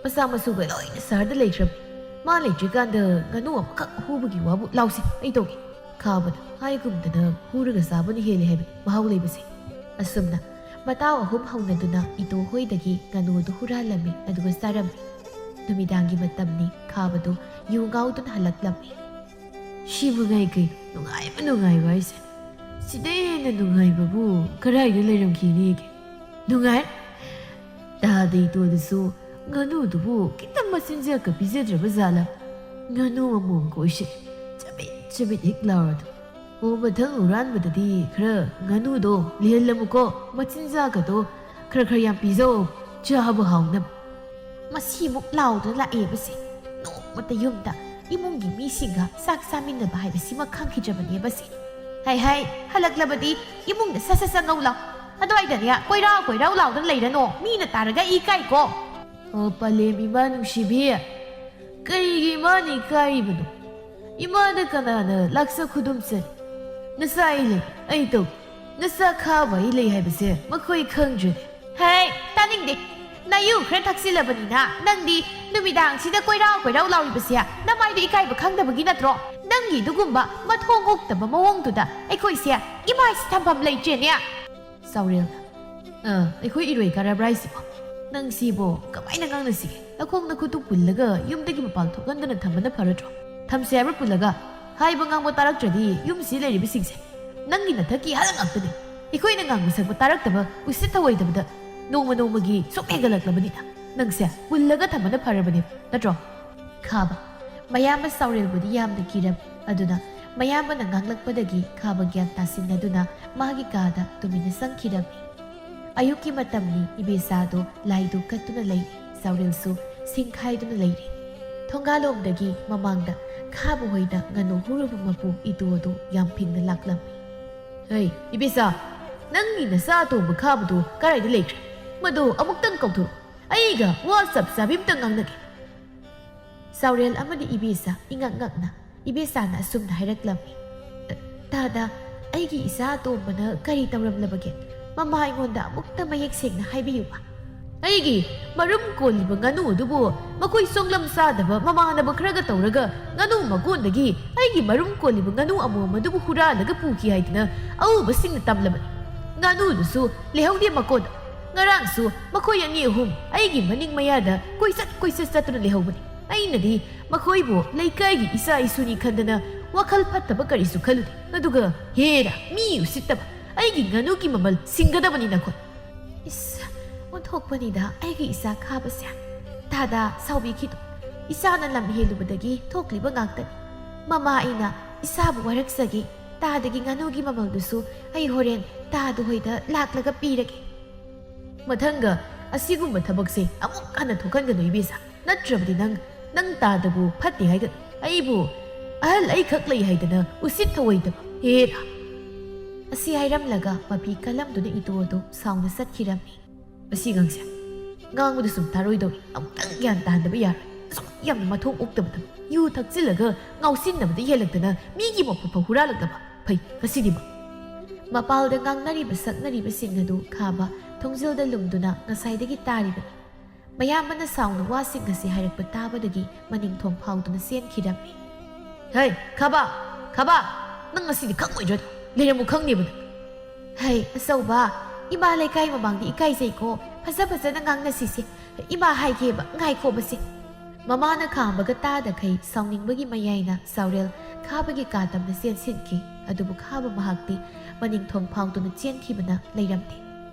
ꯃꯆꯥ ꯃꯁꯨꯒ ꯂꯣꯏꯅ ꯁꯍꯔꯗ ꯂꯩꯈ꯭ꯔꯕꯅꯤ꯫ ꯃꯥ ꯂꯩꯇ꯭ꯔꯤꯀꯥꯟꯗ ꯉꯥꯅꯨ ꯑꯃꯈꯛ ꯍꯨꯕꯒꯤ ꯋꯥꯕꯨ ꯂꯥꯎꯁꯤ, ꯑꯩ ꯇꯧꯒꯦ꯫ ꯈꯥꯕꯅ, ꯍꯥꯏꯒꯨꯝꯗꯅ ꯍꯨꯔꯒ ꯆꯥꯕꯅ ꯍꯦꯜꯂꯦ ꯍꯥꯏꯕꯅꯤ ꯃꯍꯥꯎ ꯂꯩꯕꯁꯦ꯫ ꯑꯁꯨꯝꯅ ꯃꯇꯥꯎ ꯑꯍꯨꯝ ꯍꯧꯅꯗꯨꯅ ꯏꯇꯣ ꯍꯣꯏꯗꯒꯤ ꯉꯥꯅꯨꯗꯨ ꯍꯨꯔꯥꯜꯂꯝꯃꯤ, ꯑꯗꯨꯒ ꯆꯥꯔꯝꯃꯤ꯫ ꯅꯨꯃꯤꯗꯥꯡꯒꯤ ꯃꯇꯝꯅꯤ, ꯈꯥꯕꯗꯨ ꯌꯨ ꯉꯥꯎꯗꯨꯅ ꯍꯜꯂꯛꯂꯝꯃꯤ꯫ ꯁꯤꯕꯨ ꯉꯥꯏ ꯀꯩꯅꯣ ꯅꯨꯡꯉꯥꯏꯕ ꯅꯨꯡꯉꯥꯏꯕ ꯍꯥꯏꯁꯦ? ꯁꯤꯗꯩ ꯍꯦꯟꯅ ꯅꯨꯡꯉꯥꯏꯕꯕꯨ ꯀꯗꯥꯏꯗ ꯂꯩꯔꯝꯈꯤꯅꯤꯒꯦ? ꯅꯨꯡꯉꯥꯏ꯫ ꯇꯥꯗ ꯏꯇꯣꯗꯨꯁꯨ ꯉꯥꯅꯨꯗꯨꯕꯨ ꯈꯤꯇꯪ ꯃꯆꯤꯟꯖꯥꯛꯀ ꯄꯤꯖꯗ꯭ꯔꯕ ꯖꯥꯠꯂ? ꯉꯥꯅꯨ ꯑꯃꯣꯝꯒ ꯑꯣꯏꯁꯤꯜꯂꯦ꯫ ꯆꯕꯤꯠ ꯆꯕꯤꯠ ꯍꯦꯛ ꯂꯥꯎꯔꯗꯅ꯫ ꯑꯣ, ꯃꯊꯪ ꯍꯨꯔꯥꯟꯕꯗꯗꯤ ꯈꯔ ꯉꯥꯅꯨꯗꯣ ꯂꯤꯍꯜꯂꯝꯃꯨꯀꯣ, ꯃꯆꯤꯟꯖꯥꯛꯀꯗꯣ ꯈꯔ ꯈꯔ ꯌꯥꯝ ꯄꯤꯖꯧ, ꯆꯥꯕ ꯍꯥꯎꯅꯕ꯫ ꯃꯁꯤꯃꯨꯛ ꯂꯥꯎꯗꯨꯅ ꯂꯥꯛꯑꯦꯕꯁꯦ, ꯅꯣꯡꯃꯇ ꯌꯨꯝꯗ ꯏꯃꯨꯡꯒꯤ ꯃꯤꯁꯤꯡꯒ ꯆꯥꯛ ꯆꯥꯃꯤꯟꯅꯕ ꯍꯥꯏꯕꯁꯤꯃ ꯈꯪꯈꯤꯗ꯭ꯔꯕꯅꯦꯕꯁꯦ꯫ ꯍꯥꯏ ꯍꯥꯏ, ꯍꯜꯂꯛꯂꯕꯗꯤ ꯏꯃꯨꯡꯗ ꯁꯠ ꯁꯠ ꯆꯪꯉꯧ ꯂꯥꯎ꯫ ꯑꯗꯨꯋꯥꯏꯗꯅꯦ ꯀꯣꯏꯔꯥꯎ ꯀꯣꯏꯔꯥꯎ ꯂꯥꯎꯗꯅ ꯂꯩꯔꯅꯣ, ꯃꯤꯅ ꯇꯥꯔꯒ ꯏꯀꯥꯏꯀꯣ꯫ ꯑꯣ, ꯄꯂꯦꯝ ꯏꯃꯥ ꯅꯨꯡꯁꯤꯕꯤ, ꯀꯔꯤꯒꯤ ꯏꯃꯥꯅ ꯏꯀꯥꯏꯔꯤꯕꯅꯣ? ꯏꯃꯥꯗ ꯀꯅꯥꯅ ꯂꯥꯛꯆ ꯈꯨꯗꯨꯝꯆꯅꯤ? ꯅꯆꯥ ꯑꯩ ꯂꯩ, ꯑꯩ ꯇꯧ꯫ ꯅꯆꯥ ꯈꯥꯕ ꯑꯩ ꯂꯩ ꯍꯥꯏꯕꯁꯦ ꯃꯈꯣꯏ ꯈꯪꯗ꯭ꯔꯦ꯫ ꯍꯦ, ꯇꯥꯅꯤꯡꯗꯦ꯫ ꯅꯌꯨ ꯈꯔ ꯊꯛꯆꯤꯜꯂꯕꯅꯤꯅ ꯅꯪꯗꯤ ꯅꯨꯃꯤꯗꯥꯡꯁꯤꯗ ꯀꯣꯏꯔꯥꯎ ꯀꯣꯏꯔꯥꯎ ꯂꯥꯎꯔꯤꯕꯁꯦ ꯅꯃꯥꯏꯗꯣ ꯏꯀꯥꯏꯕ ꯈꯪꯗꯕꯒꯤ ꯅꯠꯇ꯭ꯔꯣ? ꯅꯪꯒꯤ ꯑꯗꯨꯒꯨꯝꯕ ꯃꯊꯣꯡ ꯍꯨꯛꯇꯕ ꯃꯑꯣꯡꯗꯨꯗ ꯑꯩꯈꯣꯏꯁꯦ ꯏꯃꯥꯏꯁꯤ ꯊꯝꯐꯝ ꯂꯩꯇ꯭ꯔꯦꯅꯦ꯫ ꯆꯥꯎꯔꯦꯜꯅ, "ꯑ, ꯑꯩꯈꯣꯏ ꯏꯔꯣꯏ ꯀꯥꯔꯕ꯭ꯔꯥ ꯍꯥꯏꯁꯤꯕꯣ? ꯅꯪꯁꯤꯕꯣ ꯀꯃꯥꯏꯅ ꯉꯥꯡꯅꯁꯤꯒꯦ? ꯅꯈꯣꯡ ꯅꯈꯨꯠꯇꯨ ꯄꯨꯜꯂꯒ ꯌꯨꯝꯗꯒꯤ ꯃꯄꯥꯟ ꯊꯣꯛꯍꯟꯗꯅ ꯊꯝꯕꯅ ꯐꯔꯗ꯭ꯔꯣ? ꯊꯝꯁꯦ ꯍꯥꯏꯕ꯭ꯔꯥ ꯄꯨꯜꯂꯒ? ꯍꯥꯏꯕ ꯉꯥꯡꯕ ꯇꯥꯔꯛꯇ꯭ꯔꯗꯤ ꯌꯨꯝꯁꯤ ꯂꯩꯔꯤꯕꯁꯤꯡꯁꯦ ꯅꯪꯒꯤ ꯅꯊꯛꯀꯤ ꯍꯜ ꯉꯥꯛꯇꯅꯤ꯫ ꯑꯩꯈꯣꯏꯅ ꯉꯥꯡꯕ ꯁꯛꯄ ꯇꯥꯔꯛꯇꯕ, ꯎꯁꯤꯠ ꯊꯑꯣꯏꯗꯕꯗ ꯅꯣꯡꯃ ꯅꯣꯡꯃꯒꯤ ꯁꯨꯝ ꯍꯦꯟꯒꯠꯂꯛꯂꯕꯅꯤꯅ ꯅꯪꯁꯦ ꯄꯨꯜꯂꯒ ꯊꯝꯕꯅ ꯐꯔꯕꯅꯦ, ꯅꯠꯇ꯭ꯔꯣ?" ꯈꯥꯕ, ꯃꯌꯥꯝꯕ ꯆꯥꯎꯔꯦꯜꯕꯨꯗꯤ ꯌꯥꯝꯅ ꯀꯤꯔꯝꯃꯤ꯫ ꯑꯗꯨꯅ ꯃꯌꯥꯝꯕꯅ ꯉꯥꯡꯂꯛꯄꯗꯒꯤ ꯈꯥꯕ ꯒ꯭ꯌꯥꯟ ꯇꯥꯁꯤꯟꯅꯗꯨꯅ ꯃꯥꯒꯤ ꯀꯥꯗ ꯇꯨꯃꯤꯟꯅ ꯆꯪꯈꯤꯔꯝꯃꯤ꯫ ꯑꯌꯨꯛꯀꯤ ꯃꯇꯝꯅꯤ꯫ ꯏꯕꯦꯆꯥꯗꯣ ꯂꯥꯏꯗꯨ ꯀꯠꯇꯨꯅ ꯂꯩꯔꯤ꯫ ꯆꯥꯎꯔꯦꯜꯁꯨ ꯁꯤꯡꯈꯥꯏꯗꯨꯅ ꯂꯩꯔꯤ꯫ ꯊꯣꯡꯒꯥꯂꯣꯝꯗꯒꯤ ꯃꯃꯥꯡꯗ ꯈꯥꯕ ꯍꯣꯏꯗ ꯉꯥꯅꯨ ꯍꯨꯔꯨꯕ ꯃꯄꯨ ꯏꯇꯣ ꯑꯗꯨ ꯌꯥꯝ ꯐꯤꯡꯅ ꯂꯥꯛꯂꯝꯃꯤ꯫ "ꯍꯩ, ꯏꯕꯦꯆꯥ, ꯅꯪꯒꯤ ꯅꯆꯥ ꯑꯇꯣꯝꯕ ꯈꯥꯕꯗꯨ ꯀꯗꯥꯏꯗ ꯂꯩꯈ꯭ꯔꯦ? ꯃꯗꯨ ꯑꯃꯨꯛꯇꯪ ꯀꯧꯊꯣꯔꯛꯎ꯫ ꯑꯩꯒ ꯋꯥ ꯆꯞ ꯆꯥꯕꯤ ꯑꯃꯇꯪ ꯉꯥꯡꯅꯒꯦ꯫" ꯆꯥꯎꯔꯦꯜ ꯑꯃꯗꯤ ꯏꯕꯦꯆꯥ ꯏꯉꯛ ꯉꯛꯅ ꯏꯕꯦꯆꯥꯅ ꯑꯁꯨꯝꯅ ꯍꯥꯏꯔꯛꯂꯝꯃꯤ꯫ "ꯇꯥꯗ, ꯑꯩꯒꯤ ꯏꯆꯥ ꯑꯇꯣꯝꯕꯅ ꯀꯔꯤ ꯇꯧꯔꯝꯂꯕꯒꯦ? ꯃꯃꯥ ꯑꯩꯉꯣꯟꯗ ꯑꯃꯨꯛꯇ ꯃꯌꯦꯛ ꯁꯦꯡꯅ ꯍꯥꯏꯕꯤꯌꯨꯕ꯫" "ꯑꯩꯒꯤ ꯃꯔꯨꯝ ꯀꯣꯜꯂꯤꯕ ꯉꯥꯅꯨ ꯑꯗꯨꯕꯨ ꯃꯈꯣꯏ ꯁꯣꯡꯂꯝ ꯆꯥꯗꯕ ꯃꯃꯥꯟꯅꯕ ꯈꯔꯒ ꯇꯧꯔꯒ ꯉꯥꯅꯨ ꯃꯀꯣꯟꯗꯒꯤ ꯑꯩꯒꯤ ꯃꯔꯨꯝ ꯀꯣꯜꯂꯤꯕ ꯉꯥꯅꯨ ꯑꯃꯣꯝ ꯑꯗꯨꯕꯨ ꯍꯨꯔꯥꯜꯂꯒ ꯄꯨꯈꯤ ꯍꯥꯏꯗꯅ ꯑꯎꯕꯁꯤꯡꯅ ꯇꯝꯂꯕꯅꯤ꯫ ꯉꯥꯅꯨꯗꯨꯁꯨ ꯂꯩꯍꯧꯗꯦ ꯃꯀꯣꯟꯗ꯫ ꯉꯔꯥꯡꯁꯨ ꯃꯈꯣꯏ ꯑꯅꯤ ꯑꯍꯨꯝ ꯑꯩꯒꯤ ꯃꯅꯤꯡ ꯃꯌꯥꯗ ꯀꯣꯏꯆꯠ ꯀꯣꯏꯆꯠ ꯆꯠꯇꯨꯅ ꯂꯩꯍꯧꯕꯅꯤ꯫ ꯑꯩꯅꯗꯤ ꯃꯈꯣꯏꯕꯨ ꯂꯩꯀꯥꯏꯒꯤ ꯏꯆꯥ ꯏꯁꯨꯅꯤ ꯈꯟꯗꯅ ꯋꯥꯈꯜ ꯐꯠꯇꯕ ꯀꯔꯤꯁꯨ ꯈꯜꯂꯨꯗꯦ꯫ ꯑꯗꯨꯒ ꯍꯦꯔꯥ, ꯃꯤ ꯎꯁꯤꯠꯇꯕ, ꯑꯩꯒꯤ ꯉꯥꯅꯨꯒꯤ ꯃꯃꯜ ꯁꯤꯡꯒꯗꯕꯅꯤ ꯅꯈꯣꯏ꯫" ꯏꯁ, ꯑꯣꯟꯊꯣꯛꯄꯅꯤꯗ ꯑꯩꯒꯤ ꯏꯆꯥ ꯈꯥꯕꯁꯦ꯫ ꯇꯥꯗ, ꯁꯥꯎꯕꯤꯈꯤꯅꯨ꯫ ꯏꯆꯥꯅ ꯂꯝ ꯍꯦꯜꯂꯨꯕꯗꯒꯤ ꯊꯣꯛꯂꯤꯕ ꯉꯥꯛꯇꯅꯤ꯫ ꯃꯃꯥ ꯑꯩꯅ ꯏꯆꯥꯕꯨ ꯋꯥꯔꯛꯆꯒꯦ꯫ ꯇꯥꯗꯒꯤ ꯉꯥꯅꯨꯒꯤ ꯃꯃꯜꯗꯨꯁꯨ ꯑꯩ ꯍꯣꯔꯦꯟ ꯇꯥꯗ ꯍꯣꯏꯗ ꯂꯥꯛꯂꯒ ꯄꯤꯔꯒꯦ꯫ "ꯃꯊꯪꯒ ꯑꯁꯤꯒꯨꯝꯕ ꯊꯕꯛꯁꯦ ꯑꯃꯨꯛ ꯍꯟꯅ ꯊꯣꯛꯍꯟꯒꯅꯨ ꯏꯕꯦꯆꯥ꯫ ꯅꯠꯇ꯭ꯔꯕꯗꯤ ꯅꯪ, ꯅꯪ ꯇꯥꯗꯕꯨ ꯐꯠꯇꯦ ꯍꯥꯏꯒꯅꯨ꯫ ꯑꯩꯕꯨ ꯑꯍꯜ ꯑꯩꯈꯛ ꯂꯩ ꯍꯥꯏꯗꯅ ꯎꯁꯤꯠ ꯊꯑꯣꯏꯗꯕ꯫ ꯍꯦꯔꯥ!" ꯑꯁꯤ ꯍꯥꯏꯔꯝꯂꯒ ꯃꯄꯤ ꯀꯜꯂꯝꯗꯨꯅ ꯏꯇꯣ ꯑꯗꯨ ꯁꯥꯎꯅ ꯆꯠꯈꯤꯔꯝꯃꯤ꯫ "ꯃꯁꯤ ꯑꯉꯥꯡꯁꯦ ꯉꯥꯡꯕꯗ ꯁꯨꯝ ꯇꯥꯔꯣꯏꯗꯧꯔꯤ꯫ ꯑꯃꯨꯛꯇꯪ ꯒ꯭ꯌꯥꯟ ꯇꯥꯍꯟꯗꯕ ꯌꯥꯔꯣꯏ꯫ ꯑꯁꯨꯛ ꯌꯥꯝꯅ ꯃꯊꯣꯡ ꯑꯣꯛꯇꯕ ꯊꯕꯛ꯫ ꯌꯨ ꯊꯛꯆꯤꯜꯂꯒ ꯉꯥꯎꯁꯤꯟꯅꯕꯗ ꯍꯦꯜꯂꯛꯇꯅ ꯃꯤꯒꯤ ꯃꯐꯝ ꯐꯥꯎ ꯍꯨꯔꯥꯜꯂꯛꯂꯕ꯫ ꯐꯩ, ꯉꯁꯤꯗꯤ ꯃꯥ꯫" ꯃꯄꯥꯜꯗ ꯉꯥꯡꯅꯔꯤꯕ ꯁꯛꯅꯔꯤꯕꯁꯤꯡ ꯑꯗꯨ ꯈꯥꯕ ꯊꯣꯡꯖꯤꯜꯗ ꯂꯨꯝꯗꯨꯅ ꯉꯁꯥꯏꯗꯒꯤ ꯇꯥꯔꯤꯕꯅꯤ꯫ ꯃꯌꯥꯝꯕꯅ ꯁꯥꯎꯅ ꯋꯥꯁꯤꯡ ꯑꯁꯤ ꯍꯥꯏꯔꯛꯄ ꯇꯥꯕꯗꯒꯤ ꯃꯅꯤꯡ ꯊꯣꯡ ꯐꯥꯎꯗꯨꯅ ꯆꯦꯟꯈꯤꯔꯝꯃꯤ꯫ "ꯍꯩ, ꯈꯥꯕ, ꯈꯥꯕ, ꯅꯪ ꯉꯁꯤꯗꯤ ꯈꯪꯉꯣꯏꯗ꯭ꯔꯣ? ꯂꯩꯔꯝꯃꯨ, ꯈꯪꯅꯦꯕ ꯅꯪ!" "ꯍꯩ, ꯑꯆꯧꯕ, ꯏꯃꯥ ꯂꯩꯀꯥꯏ ꯃꯃꯥꯡꯗ ꯏꯀꯥꯏꯖꯩꯀꯣ꯫ ꯐꯖ ꯐꯖꯅ ꯉꯥꯡꯅꯁꯤꯁꯦ꯫ ꯏꯃꯥ ꯍꯥꯏꯒꯦꯕ, ꯉꯥꯏꯈꯣꯕꯁꯦ꯫" ꯃꯃꯥꯅ ꯈꯥꯝꯕꯒ ꯇꯥꯗꯈꯩ ꯁꯥꯎꯅꯤꯡꯕꯒꯤ ꯃꯌꯥꯏꯅ ꯆꯥꯎꯔꯦꯜ ꯈꯥꯕꯒꯤ ꯀꯥ ꯇꯝꯅ ꯆꯦꯟꯁꯤꯟꯈꯤ꯫ ꯑꯗꯨꯕꯨ ꯈꯥꯕ ꯃꯍꯥꯛꯇꯤ ꯃꯅꯤꯡ ꯊꯣꯡ ꯐꯥꯎꯗꯨꯅ ꯆꯦꯟꯈꯤꯕꯅ ꯂꯩꯔꯝꯗꯦ꯫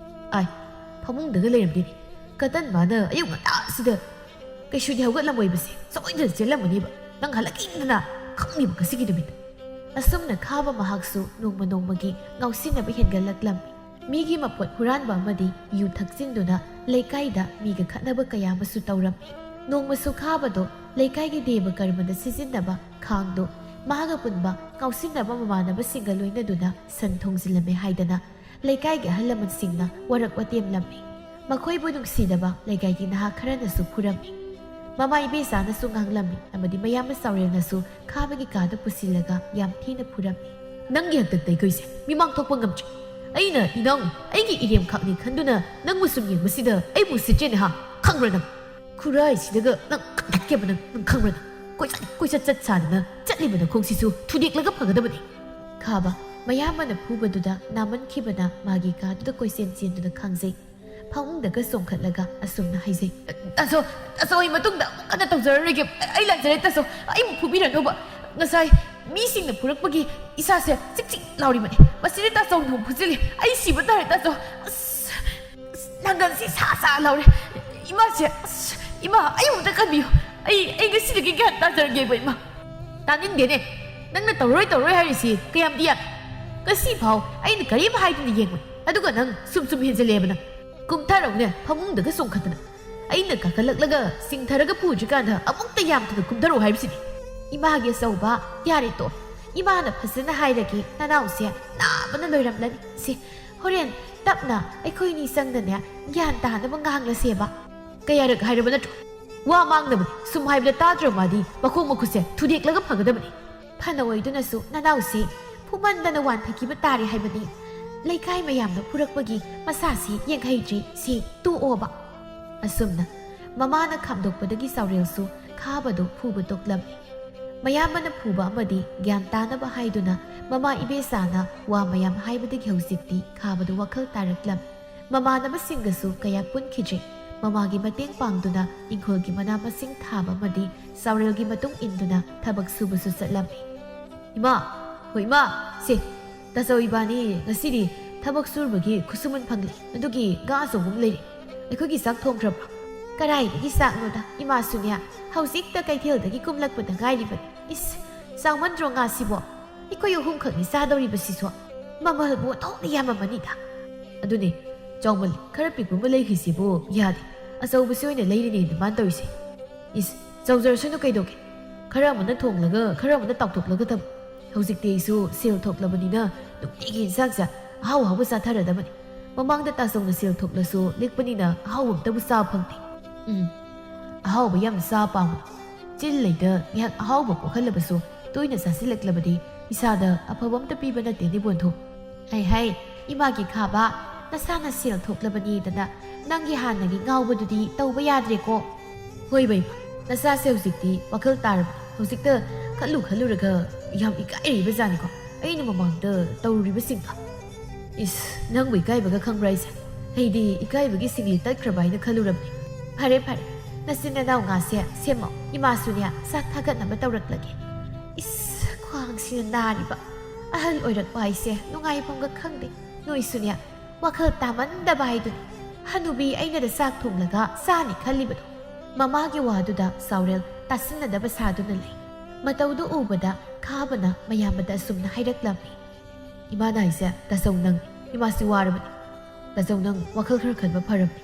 "ꯑꯥꯏ, ꯐꯃꯨꯡꯗꯒ ꯂꯩꯔꯝꯗꯦꯅꯦ꯫ ꯀꯇꯟ ꯃꯥꯅ ꯑꯌꯨꯛ ꯉꯟꯇꯥꯁꯤꯗ ꯀꯩꯁꯨꯗꯤ ꯍꯧꯒꯠꯂꯝꯃꯣꯏꯕꯁꯦ꯫ ꯁꯣꯏꯗꯅ ꯆꯦꯜꯂꯝꯃꯅꯤꯕ꯫ ꯅꯪ ꯍꯜꯂꯛꯈꯤꯗꯅ ꯈꯪꯅꯤꯕ ꯉꯁꯤꯒꯤ ꯅꯨꯃꯤꯠ꯫" ꯑꯁꯨꯝꯅ ꯈꯥꯕ ꯃꯍꯥꯛꯁꯨ ꯅꯣꯡꯃ ꯅꯣꯡꯃꯒꯤ ꯉꯥꯎꯁꯤꯟꯅꯕ ꯍꯦꯟꯒꯠꯂꯛꯂꯝꯃꯤ꯫ ꯃꯤꯒꯤ ꯃꯄꯣꯠ ꯍꯨꯔꯥꯟꯕ ꯑꯃꯗꯤ ꯌꯨ ꯊꯛꯆꯤꯟꯗꯨꯅ ꯂꯩꯀꯥꯏꯗ ꯃꯤꯒ ꯈꯠꯅꯕ ꯀꯌꯥ ꯑꯃꯁꯨ ꯇꯧꯔꯝꯃꯤ꯫ ꯅꯣꯡꯃꯁꯨ ꯈꯥꯕꯗꯣ ꯂꯩꯀꯥꯏꯒꯤ ꯗꯦꯕ ꯀꯔꯃꯗ ꯁꯤꯖꯤꯟꯅꯕ ꯈꯥꯡꯗꯣ ꯃꯥꯒ ꯄꯨꯟꯕ ꯉꯥꯎꯁꯤꯟꯅꯕ ꯃꯃꯥꯟꯅꯕꯁꯤꯡꯒ ꯂꯣꯏꯅꯗꯨꯅ ꯁꯟ ꯊꯣꯡꯖꯤꯜꯂꯝꯃꯦ ꯍꯥꯏꯗꯅ ꯂꯩꯀꯥꯏꯒꯤ ꯑꯍꯜ ꯂꯃꯟꯁꯤꯡꯅ ꯋꯥꯔꯛ ꯋꯥꯇꯦꯝꯂꯝꯃꯤ꯫ ꯃꯈꯣꯏꯕꯨ ꯅꯨꯡꯁꯤꯗꯕ ꯂꯩꯀꯥꯏꯒꯤ ꯅꯍꯥ ꯈꯔꯅꯁꯨ ꯐꯨꯔꯝꯃꯤ꯫ ꯃꯃꯥ ꯏꯕꯦꯆꯥꯅꯁꯨ ꯉꯥꯡꯂꯝꯃꯤ ꯑꯃꯗꯤ ꯃꯌꯥꯝꯕ ꯆꯥꯎꯔꯦꯜꯅꯁꯨ ꯈꯥꯕꯒꯤ ꯀꯥꯗ ꯄꯨꯁꯤꯜꯂꯒ ꯌꯥꯝ ꯊꯤꯅ ꯐꯨꯔꯝꯃꯤ꯫ "ꯅꯪꯒꯤ ꯍꯥꯛꯇꯛꯇ ꯑꯩꯈꯣꯏꯁꯦ ꯃꯤꯃꯥꯡ ꯊꯣꯛꯄ ꯉꯝꯗ꯭ꯔꯦ꯫ ꯑꯩꯅ ꯏꯅꯥꯎꯅꯤ, ꯑꯩꯒꯤ ꯏꯔꯦꯝ ꯈꯥꯛꯅꯤ ꯈꯟꯗꯨꯅ ꯅꯪꯕꯨ ꯁꯨꯝ ꯌꯦꯡꯕꯁꯤꯗ ꯑꯩꯕꯨ ꯎꯁꯤꯠꯇ꯭ꯔꯦꯅꯦ ꯍꯥ? ꯈꯪꯕ꯭ꯔꯥ ꯅꯪ? ꯈꯨꯔꯥꯏꯁꯤꯗꯒ ꯅꯪ ꯀꯟꯊꯠꯀꯦꯕ ꯅꯪ, ꯅꯪ ꯈꯪꯕ꯭ꯔꯥ ꯅꯪ? ꯀꯣꯏꯆꯠ, ꯀꯣꯏꯆꯠ ꯆꯠ ꯁꯥꯗꯅ ꯆꯠꯂꯤꯕ ꯅꯈꯣꯡꯁꯤꯁꯨ ꯊꯨꯗꯦꯛꯂꯒ ꯐꯒꯗꯕꯅꯤ꯫" ꯈꯥꯕ ꯃꯌꯥꯝꯕꯅ ꯐꯨꯕꯗꯨꯗ ꯅꯥꯃꯟꯈꯤꯕꯅ ꯃꯥꯒꯤ ꯀꯥꯗꯨꯗ ꯀꯣꯏꯆꯦꯟ ꯆꯦꯟꯗꯨꯅ ꯈꯥꯡꯖꯩ꯫ ꯐꯃꯨꯡꯗꯒ ꯆꯣꯡꯈꯠꯂꯒ ꯑꯁꯨꯝꯅ ꯍꯥꯏꯖꯩ꯫ "ꯇꯥꯆꯧ, ꯇꯥꯆꯧ, ꯑꯩ ꯃꯇꯨꯡꯗ ꯑꯃꯨꯛ ꯍꯟꯅ ꯇꯧꯖꯔꯔꯣꯏꯒꯦ꯫ ꯑꯩ ꯂꯥꯟꯖꯔꯦ ꯇꯥꯆꯧ, ꯑꯩꯕꯨ ꯐꯨꯕꯤꯔꯅꯨꯕ꯫ ꯉꯁꯥꯏ ꯃꯤꯁꯤꯡꯅ ꯐꯨꯔꯛꯄꯒꯤ ꯏꯁꯥꯁꯦ ꯆꯤꯛ ꯆꯤꯛ ꯂꯥꯎꯔꯤꯕꯅꯤ꯫ ꯃꯁꯤꯗꯤ ꯇꯥꯆꯧꯅ ꯑꯃꯨꯛ ꯐꯨꯖꯤꯜꯂꯤ꯫ ꯑꯩ ꯁꯤꯕ ꯇꯥꯔꯦ ꯇꯥꯆꯧ꯫ ꯑꯁ, ꯑꯁ, ꯅꯪꯒꯜꯁꯤ ꯁꯥ ꯁꯥ ꯂꯥꯎꯔꯦ꯫ ꯏꯃꯥꯁꯦ, ꯑꯁ, ꯏꯃꯥ, ꯑꯩ ꯑꯃꯨꯛꯇ ꯀꯟꯕꯤꯌꯨ꯫ ꯑꯩ, ꯑꯩ ꯉꯁꯤꯗꯒꯤ ꯒ꯭ꯌꯥꯟ ꯇꯥꯖꯔꯒꯦꯕ, ꯏꯃꯥ꯫" "ꯇꯥꯅꯤꯡꯗꯦꯅꯦ꯫ ꯅꯪꯅ ꯇꯧꯔꯣꯏ ꯇꯧꯔꯣꯏ ꯍꯥꯏꯔꯤꯁꯤ ꯀꯌꯥꯝꯗꯤ ꯌꯥꯝꯃꯤ? ꯉꯁꯤ ꯐꯥꯎ ꯑꯩꯅ ꯀꯔꯤꯝ ꯍꯥꯏꯗꯅ ꯌꯦꯡꯕꯅꯤ꯫ ꯑꯗꯨꯒ ꯅꯪ ꯁꯨꯝ ꯁꯨꯝ ꯍꯦꯟꯖꯜꯂꯛꯑꯦꯕ ꯅꯪ꯫ ꯀꯨꯝꯊꯔꯛꯎꯅꯦ ꯐꯃꯨꯡꯗꯒ ꯆꯣꯡꯈꯠꯇꯅ꯫ ꯑꯩꯅ ꯀꯥꯈꯠꯂꯛꯂꯒ ꯆꯤꯡꯊꯔꯒ ꯐꯨꯗ꯭ꯔꯤꯀꯥꯟꯗ ꯑꯃꯨꯛꯇ ꯌꯥꯝꯗꯅ ꯀꯨꯝꯊꯔꯛꯎ ꯍꯥꯏꯕꯁꯤꯅꯤ꯫" "ꯏꯃꯥꯒꯤ ꯑꯆꯧꯕ, ꯌꯥꯔꯦ ꯇꯣ꯫ ꯏꯃꯥꯅ ꯐꯖꯅ ꯍꯥꯏꯔꯒꯦ, ꯅꯅꯥꯎꯁꯦ ꯅꯥꯕꯅ ꯂꯣꯏꯔꯝꯂꯅꯤ꯫ ꯁꯦ, ꯍꯣꯔꯦꯟ ꯇꯞꯅ ꯑꯩꯈꯣꯏꯅꯤ ꯆꯪꯗꯅꯦ ꯒ꯭ꯌꯥꯟ ꯇꯥꯅꯕ ꯉꯥꯡꯂꯁꯦꯕ꯫" "ꯀꯌꯥꯔꯛ ꯍꯥꯏꯔꯕ ꯅꯠꯇ꯭ꯔꯣ? ꯋꯥ ꯃꯥꯡꯅꯕꯅꯤ꯫ ꯁꯨꯝ ꯍꯥꯏꯕꯗ ꯇꯥꯗ꯭ꯔꯣ ꯃꯥꯗꯤ? ꯃꯈꯣꯡ ꯃꯈꯨꯠꯁꯦ ꯊꯨꯗꯦꯛꯂꯒ ꯐꯒꯗꯕꯅꯤ꯫" ꯐꯅ ꯑꯣꯏꯗꯨꯅꯁꯨ ꯅꯅꯥꯎꯁꯦ ꯐꯨꯃꯟꯗꯅ ꯋꯥꯟꯊꯈꯤꯕ ꯇꯥꯔꯦ ꯍꯥꯏꯕꯅꯤ꯫ ꯂꯩꯀꯥꯏ ꯃꯌꯥꯝꯅ ꯐꯨꯔꯛꯄꯒꯤ ꯃꯁꯥꯁꯤ ꯌꯦꯡꯍꯩꯗ꯭ꯔꯦ꯫ ꯁꯤ ꯇꯣꯛꯑꯣꯕ꯫ ꯑꯁꯨꯝꯅ ꯃꯃꯥꯅ ꯈꯥꯝꯗꯣꯛꯄꯗꯒꯤ ꯆꯥꯎꯔꯦꯜꯁꯨ ꯈꯥꯕꯗꯨ ꯐꯨꯕ ꯇꯣꯛꯂꯝꯃꯤ꯫ ꯃꯌꯥꯝꯕꯅ ꯐꯨꯕ ꯑꯃꯗꯤ ꯒ꯭ꯌꯥꯟ ꯇꯥꯅꯕ ꯍꯥꯏꯗꯨꯅ ꯃꯃꯥ ꯏꯕꯦꯆꯥꯅ ꯋꯥ ꯃꯌꯥꯝ ꯍꯥꯏꯕꯗꯒꯤ ꯍꯧꯖꯤꯛꯇꯤ ꯈꯥꯕꯗꯨ ꯋꯥꯈꯜ ꯇꯥꯔꯛꯂꯝꯃꯤ꯫ ꯃꯃꯥꯟꯅꯕꯁꯤꯡꯒꯁꯨ ꯀꯌꯥ ꯄꯨꯟꯈꯤꯗ꯭ꯔꯦ꯫ ꯃꯃꯥꯒꯤ ꯃꯇꯦꯡ ꯄꯥꯡꯗꯨꯅ ꯏꯪꯈꯣꯜꯒꯤ ꯃꯅꯥ ꯃꯁꯤꯡ ꯊꯥꯕ ꯑꯃꯗꯤ ꯆꯥꯎꯔꯦꯜꯒꯤ ꯃꯇꯨꯡ ꯏꯟꯗꯨꯅ ꯊꯕꯛ ꯁꯨꯕꯁꯨ ꯆꯠꯂꯝꯃꯤ꯫ "ꯏꯃꯥ, ꯍꯣ ꯏꯃꯥ, ꯁꯦ, ꯇꯥꯆꯧ ꯏꯕꯥꯅꯤ ꯉꯁꯤꯗꯤ ꯊꯕꯛ ꯁꯨꯔꯕꯒꯤ ꯈꯨꯠꯁꯨꯃꯟ ꯐꯪꯂꯦ꯫ ꯑꯗꯨꯒꯤ ꯉꯥ ꯑꯆꯧꯕ ꯑꯃ ꯂꯩꯔꯦ꯫ ꯑꯩꯈꯣꯏꯒꯤ ꯆꯥꯛ ꯊꯣꯡꯈ꯭ꯔꯕ꯭ꯔꯣ?" "ꯀꯗꯥꯏꯗꯒꯤ ꯆꯥꯛꯅꯣꯗ, ꯏꯃꯥꯁꯨꯅꯦ ꯍꯧꯖꯤꯛꯇ ꯀꯩꯊꯦꯜꯗꯒꯤ ꯀꯨꯝꯂꯛꯄꯗ ꯉꯥꯏꯔꯤꯕꯅꯤ꯫ ꯏꯁ, ꯆꯥꯎꯃꯟꯗ꯭ꯔꯣ ꯉꯥꯁꯤꯕꯣ? ꯑꯩꯈꯣꯏ ꯑꯍꯨꯝꯈꯛꯅꯤ ꯆꯥꯗꯧꯔꯤꯕꯁꯤꯁꯨ꯫ ꯃꯃꯜꯕꯨ ꯑꯣꯟꯊꯣꯛꯅ ꯌꯥꯝꯃꯝꯃꯅꯤꯗ꯫ ꯑꯗꯨꯅꯦ, ꯆꯥꯎꯃꯜꯂꯤ, ꯈꯔ ꯄꯤꯛꯄ ꯑꯃ ꯂꯩꯈꯤꯁꯤꯕꯨ ꯌꯥꯗꯦ꯫ ꯑꯆꯧꯕꯁꯤ ꯑꯣꯏꯅ ꯂꯩꯔꯤꯅꯦ ꯗꯤꯃꯥꯟ ꯇꯧꯔꯤꯁꯦ꯫ ꯏꯁ, ꯆꯥꯎꯖꯔꯁꯅꯨ ꯀꯩꯗꯧꯒꯦ? ꯈꯔ ꯑꯃꯅ ꯊꯣꯡꯂꯒ, ꯈꯔ ꯑꯃꯅ ꯇꯥꯎꯊꯣꯛꯂꯒ ꯊꯝꯃꯨ꯫ ꯍꯧꯖꯤꯛꯇꯤ ꯑꯩꯁꯨ ꯁꯦꯜ ꯊꯣꯛꯂꯕꯅꯤꯅ ꯅꯨꯡꯇꯤꯒꯤ ꯏꯟꯁꯥꯡꯁꯦ ꯑꯍꯥꯎ ꯑꯍꯥꯎꯕ ꯆꯥꯊꯔꯗꯕꯅꯤ꯫ ꯃꯃꯥꯡꯗ ꯇꯥꯆꯧꯅ ꯁꯦꯜ ꯊꯣꯛꯂꯁꯨ ꯂꯤꯛꯄꯅꯤꯅ ꯑꯍꯥꯎꯕ ꯑꯝꯇꯕꯨ ꯆꯥꯕ ꯐꯪꯗꯦ꯫ ꯎꯝ, ꯑꯍꯥꯎꯕ ꯌꯥꯝ ꯆꯥ ꯄꯥꯝꯕ꯫ ꯆꯤꯜ ꯂꯩꯗ ꯉꯥꯏꯍꯥꯛ ꯑꯍꯥꯎꯕ ꯄꯣꯛꯍꯜꯂꯕꯁꯨ ꯇꯣꯏꯅ ꯆꯥꯁꯤꯜꯂꯛꯂꯕꯗꯤ ꯏꯁꯥꯗ ꯑꯐꯕ ꯑꯝꯇ ꯄꯤꯕ ꯅꯠꯇꯦ ꯅꯤꯕꯣꯟꯊꯣ꯫ ꯍꯩ ꯍꯩ, ꯏꯃꯥꯒꯤ ꯈꯥꯕ, ꯅꯁꯥꯅ ꯁꯦꯜ ꯊꯣꯛꯂꯕꯅꯤꯗꯅ ꯅꯪꯒꯤ ꯍꯥꯟꯅꯒꯤ ꯉꯥꯎꯕꯗꯨꯗꯤ ꯇꯧꯕ ꯌꯥꯗ꯭ꯔꯦꯀꯣ꯫ ꯍꯣꯏ ꯕꯩꯃ, ꯅꯆꯥꯁꯦ ꯍꯧꯖꯤꯛꯇꯤ ꯋꯥꯈꯜ ꯇꯥꯔꯕꯅꯤ꯫ ꯍꯧꯖꯤꯛꯇ ꯈꯜꯂꯨ ꯈꯜꯂꯨꯔꯒ ꯌꯥꯝ ꯏꯀꯥꯏꯔꯤꯕ ꯖꯥꯠꯅꯤꯀꯣ, ꯑꯩꯅ ꯃꯃꯥꯡꯗ ꯇꯧꯔꯨꯔꯤꯕꯁꯤꯡꯗꯣ꯫ ꯏꯁ, ꯅꯪꯕꯨ ꯏꯀꯥꯏꯕꯒ ꯈꯪꯕ꯭ꯔꯥ ꯑꯩꯁꯦ? ꯑꯩꯗꯤ ꯏꯀꯥꯏꯕꯒꯤ ꯁꯤꯡꯂꯤ ꯇꯠꯈ꯭ꯔꯕ ꯍꯥꯏꯅ ꯈꯜꯂꯨꯔꯕꯅꯤ꯫ ꯐꯔꯦ ꯐꯔꯦ, ꯅꯆꯤꯟ ꯅꯅꯥꯎ ꯉꯥꯁꯦ ꯁꯦꯝꯃꯣ, ꯏꯃꯥꯁꯨꯅꯦ ꯆꯥꯛ ꯊꯥꯒꯠꯅꯕ ꯇꯧꯔꯛꯂꯒꯦ꯫ ꯏꯁ, ꯈ꯭ꯋꯥꯡꯁꯤꯅ ꯅꯥꯔꯤꯕ꯫ ꯑꯍꯜ ꯑꯣꯏꯔꯛꯄ ꯍꯥꯏꯁꯦ ꯅꯨꯡꯉꯥꯏꯐꯝꯒ ꯈꯪꯗꯦ꯫ ꯅꯣꯏꯁꯨꯅꯦ ꯋꯥꯈꯜ ꯇꯥꯃꯟꯗꯕ ꯍꯥꯏꯗꯨꯅꯤ꯫ ꯍꯅꯨꯕꯤ ꯑꯩꯅꯗ ꯆꯥꯛ ꯊꯣꯡꯂꯒ ꯆꯥꯅꯤ ꯈꯜꯂꯤꯕꯗꯣ꯫ ꯃꯃꯥꯒꯤ ꯋꯥꯗꯨꯗ ꯆꯥꯎꯔꯦꯜ ꯇꯥꯁꯤꯟꯅꯗꯕ ꯁꯥꯗꯨꯅ ꯂꯩ꯫ ꯃꯇꯧꯗꯨ ꯎꯕꯗ ꯈꯥꯕꯅ ꯃꯌꯥꯝꯕꯗ ꯑꯁꯨꯝꯅ ꯍꯥꯏꯔꯛꯂꯝꯃꯤ꯫ ꯏꯃꯥꯅ ꯍꯥꯏꯁꯦ, ꯇꯥꯆꯧ ꯅꯪ, ꯏꯃꯥꯁꯤ ꯋꯥꯔꯕꯅꯤ꯫ ꯇꯥꯆꯧ ꯅꯪ ꯋꯥꯈꯜ ꯈꯔ ꯈꯟꯕ ꯐꯔꯕꯅꯤ꯫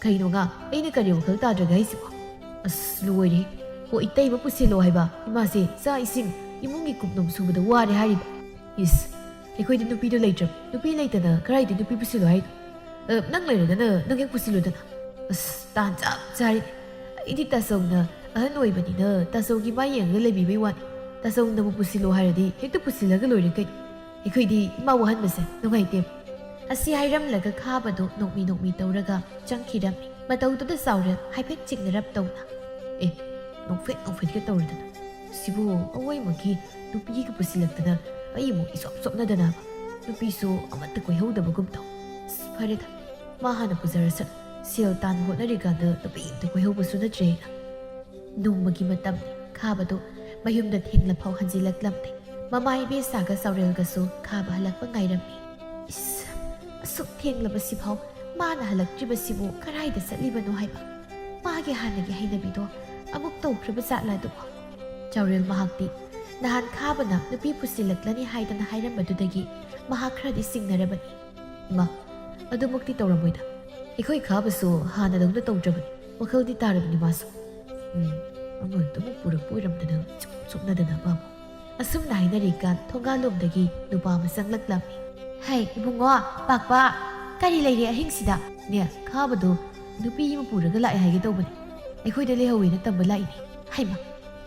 ꯀꯩꯅꯣ ꯉꯥ, ꯑꯩꯅ ꯀꯔꯤ ꯋꯥꯈꯜ ꯇꯥꯗ꯭ꯔꯒꯦ ꯍꯥꯏꯁꯤꯕꯣ? ꯑꯁ, ꯂꯣꯏꯔꯦ꯫ ꯍꯣ, ꯏꯇꯩꯃ ꯄꯨꯁꯤꯜꯂꯣ ꯍꯥꯏꯕ꯫ ꯏꯃꯥꯁꯦ ꯆꯥꯛ ꯏꯁꯤꯡ, ꯏꯃꯨꯡꯒꯤ ꯀꯨꯞꯅꯣꯝ ꯁꯨꯕꯗ ꯋꯥꯔꯦ ꯍꯥꯏꯔꯤꯕ꯫ ꯏꯁ, ꯑꯩꯈꯣꯏꯗꯤ ꯅꯨꯄꯤꯗꯣ ꯂꯩꯇ꯭ꯔꯕ꯫ ꯅꯨꯄꯤ ꯂꯩꯇꯅ ꯀꯗꯥꯏꯗ ꯅꯨꯄꯤ ꯄꯨꯁꯤꯜꯂꯣ ꯍꯥꯏꯅꯣ? ꯑ, ꯅꯪ ꯂꯩꯔꯒꯅ ꯅꯪ ꯍꯦꯛ ꯄꯨꯁꯤꯜꯂꯨꯗꯅ꯫ ꯑꯁ, ꯇꯥꯟ ꯆꯞ ꯆꯥꯔꯦ꯫ ꯑꯩꯗꯤ ꯇꯥꯆꯧꯅ ꯑꯍꯟ ꯑꯣꯏꯕꯅꯤꯅ ꯇꯥꯆꯧꯒꯤ ꯃꯥꯏ ꯌꯦꯡꯉꯒ ꯂꯩꯕꯤꯕꯩ ꯋꯥꯅꯤ꯫ ꯇꯥꯆꯧꯅꯕꯨ ꯄꯨꯁꯤꯜꯂꯣ ꯍꯥꯏꯔꯗꯤ ꯍꯦꯛꯇ ꯄꯨꯁꯤꯜꯂꯒ ꯂꯣꯏꯔꯦ ꯀꯩꯅꯣ꯫ ꯑꯩꯈꯣꯏꯗꯤ ꯏꯃꯥ ꯋꯥꯍꯟꯕꯁꯦ ꯅꯨꯡꯉꯥꯏꯇꯦ꯫ ꯑꯁꯤ ꯍꯥꯏꯔꯝꯂꯒ ꯈꯥꯕꯗꯨ ꯅꯣꯛꯃꯤ ꯅꯣꯛꯃꯤ ꯇꯧꯔꯒ ꯆꯪꯈꯤꯔꯝꯃꯤ꯫ ꯃꯇꯧꯗꯨꯗ ꯆꯥꯎꯔꯦꯜ ꯍꯥꯏꯐꯦꯠ ꯆꯤꯡꯅꯔꯞ ꯇꯧꯅ, "ꯑꯦ, ꯅꯣꯛꯐꯦꯠ ꯅꯣꯛꯐꯦꯠꯀ ꯇꯧꯔꯗꯅ꯫ ꯁꯤꯕꯨ ꯑꯋꯣꯏꯃꯛꯀꯤ ꯅꯨꯄꯤꯒ ꯄꯨꯁꯤꯜꯂꯛꯇꯅ ꯑꯩꯕꯨ ꯏꯆꯣꯞ ꯆꯣꯞꯅꯗꯅ ꯅꯨꯄꯤꯁꯨ ꯑꯃꯠꯇ ꯀꯣꯏꯍꯧꯗꯕꯒꯨꯝ ꯇꯧ꯫ ꯑꯁ, ꯐꯔꯦꯗ, ꯃꯥ ꯍꯥꯟꯅ ꯄꯨꯖꯔꯁꯅꯨ꯫ ꯁꯦꯜ ꯇꯥꯟ ꯍꯣꯠꯅꯔꯤꯀꯥꯟꯗ ꯅꯨꯄꯤ ꯑꯝꯇ ꯀꯣꯏꯍꯧꯕꯁꯨ ꯅꯠꯇ꯭ꯔꯦ ꯑꯩꯅ꯫ ꯅꯣꯡꯃꯒꯤ ꯃꯇꯝꯅꯤ꯫ ꯈꯥꯕꯗꯨ ꯃꯌꯨꯝꯗ ꯊꯦꯡꯂꯐꯥꯎ ꯍꯟꯖꯤꯜꯂꯛꯂꯝꯗꯦ꯫ ꯃꯃꯥ ꯏꯕꯦꯆꯥꯒ ꯆꯥꯎꯔꯦꯜꯒꯁꯨ ꯈꯥꯕ ꯍꯜꯂꯛꯄ ꯉꯥꯏꯔꯝꯃꯤ꯫ ꯏꯁ, ꯑꯁꯨꯛ ꯊꯦꯡꯂꯕꯁꯤꯐꯥꯎ ꯃꯥꯅ ꯍꯜꯂꯛꯇ꯭ꯔꯤꯕꯁꯤꯕꯨ ꯀꯔꯥꯏꯗ ꯆꯠꯂꯤꯕꯅꯣ ꯍꯥꯏꯕ? ꯃꯥꯒꯤ ꯍꯥꯟꯅꯒꯤ ꯍꯩꯅꯕꯤꯗꯣ ꯑꯃꯨꯛ ꯇꯧꯈ꯭ꯔꯕ ꯖꯥꯠꯂ ꯑꯗꯨꯕꯨ? ꯆꯥꯎꯔꯦꯜ ꯃꯍꯥꯛꯇꯤ ꯅꯍꯥꯟ ꯈꯥꯕꯅ ꯅꯨꯄꯤ ꯄꯨꯁꯤꯜꯂꯛꯂꯅꯤ ꯍꯥꯏꯗꯅ ꯍꯥꯏꯔꯝꯕꯗꯨꯗꯒꯤ ꯃꯍꯥꯛ ꯈꯔꯗꯤ ꯆꯤꯡꯅꯔꯕꯅꯤ꯫ ꯏꯃꯥ, ꯑꯗꯨꯃꯛꯇꯤ ꯇꯧꯔꯝꯃꯣꯏꯗ꯫ ꯑꯩꯈꯣꯏ ꯈꯥꯕꯁꯨ ꯍꯥꯟꯅꯗꯧꯅ ꯇꯧꯗ꯭ꯔꯕꯅꯤ꯫ ꯋꯥꯈꯜꯗꯤ ꯇꯥꯔꯕꯅꯤ ꯃꯥꯁꯨ꯫ ꯎꯝ, ꯑꯃꯗꯨꯃꯨꯛ ꯄꯨꯔꯛꯄ ꯑꯣꯏꯔꯝꯗꯅ ꯏꯆꯣꯞ ꯆꯣꯞꯅꯗꯅ ꯃꯥꯕꯨ꯫ ꯑꯁꯨꯝꯅ ꯍꯥꯏꯅꯔꯤꯀꯥꯟ ꯊꯣꯡꯒꯥꯜꯂꯣꯝꯗꯒꯤ ꯅꯨꯄꯥ ꯑꯃ ꯆꯪꯂꯛꯂꯝꯃꯤ꯫ "ꯍꯩ, ꯏꯕꯨꯡꯉꯣ, ꯄꯥꯛꯄ, ꯀꯔꯤ ꯂꯩꯔꯦ ꯑꯍꯤꯡꯁꯤꯗ?" "ꯅꯦ, ꯈꯥꯕꯗꯣ ꯅꯨꯄꯤ ꯑꯃ ꯄꯨꯔꯒ ꯂꯥꯛꯑꯦ ꯍꯥꯏꯒꯦ ꯇꯧꯕꯅꯤ꯫ ꯑꯩꯈꯣꯏꯗ ꯂꯩꯍꯧꯋꯦꯅ ꯇꯝꯕ ꯂꯥꯛꯏꯅꯦ꯫" "ꯍꯩꯃ,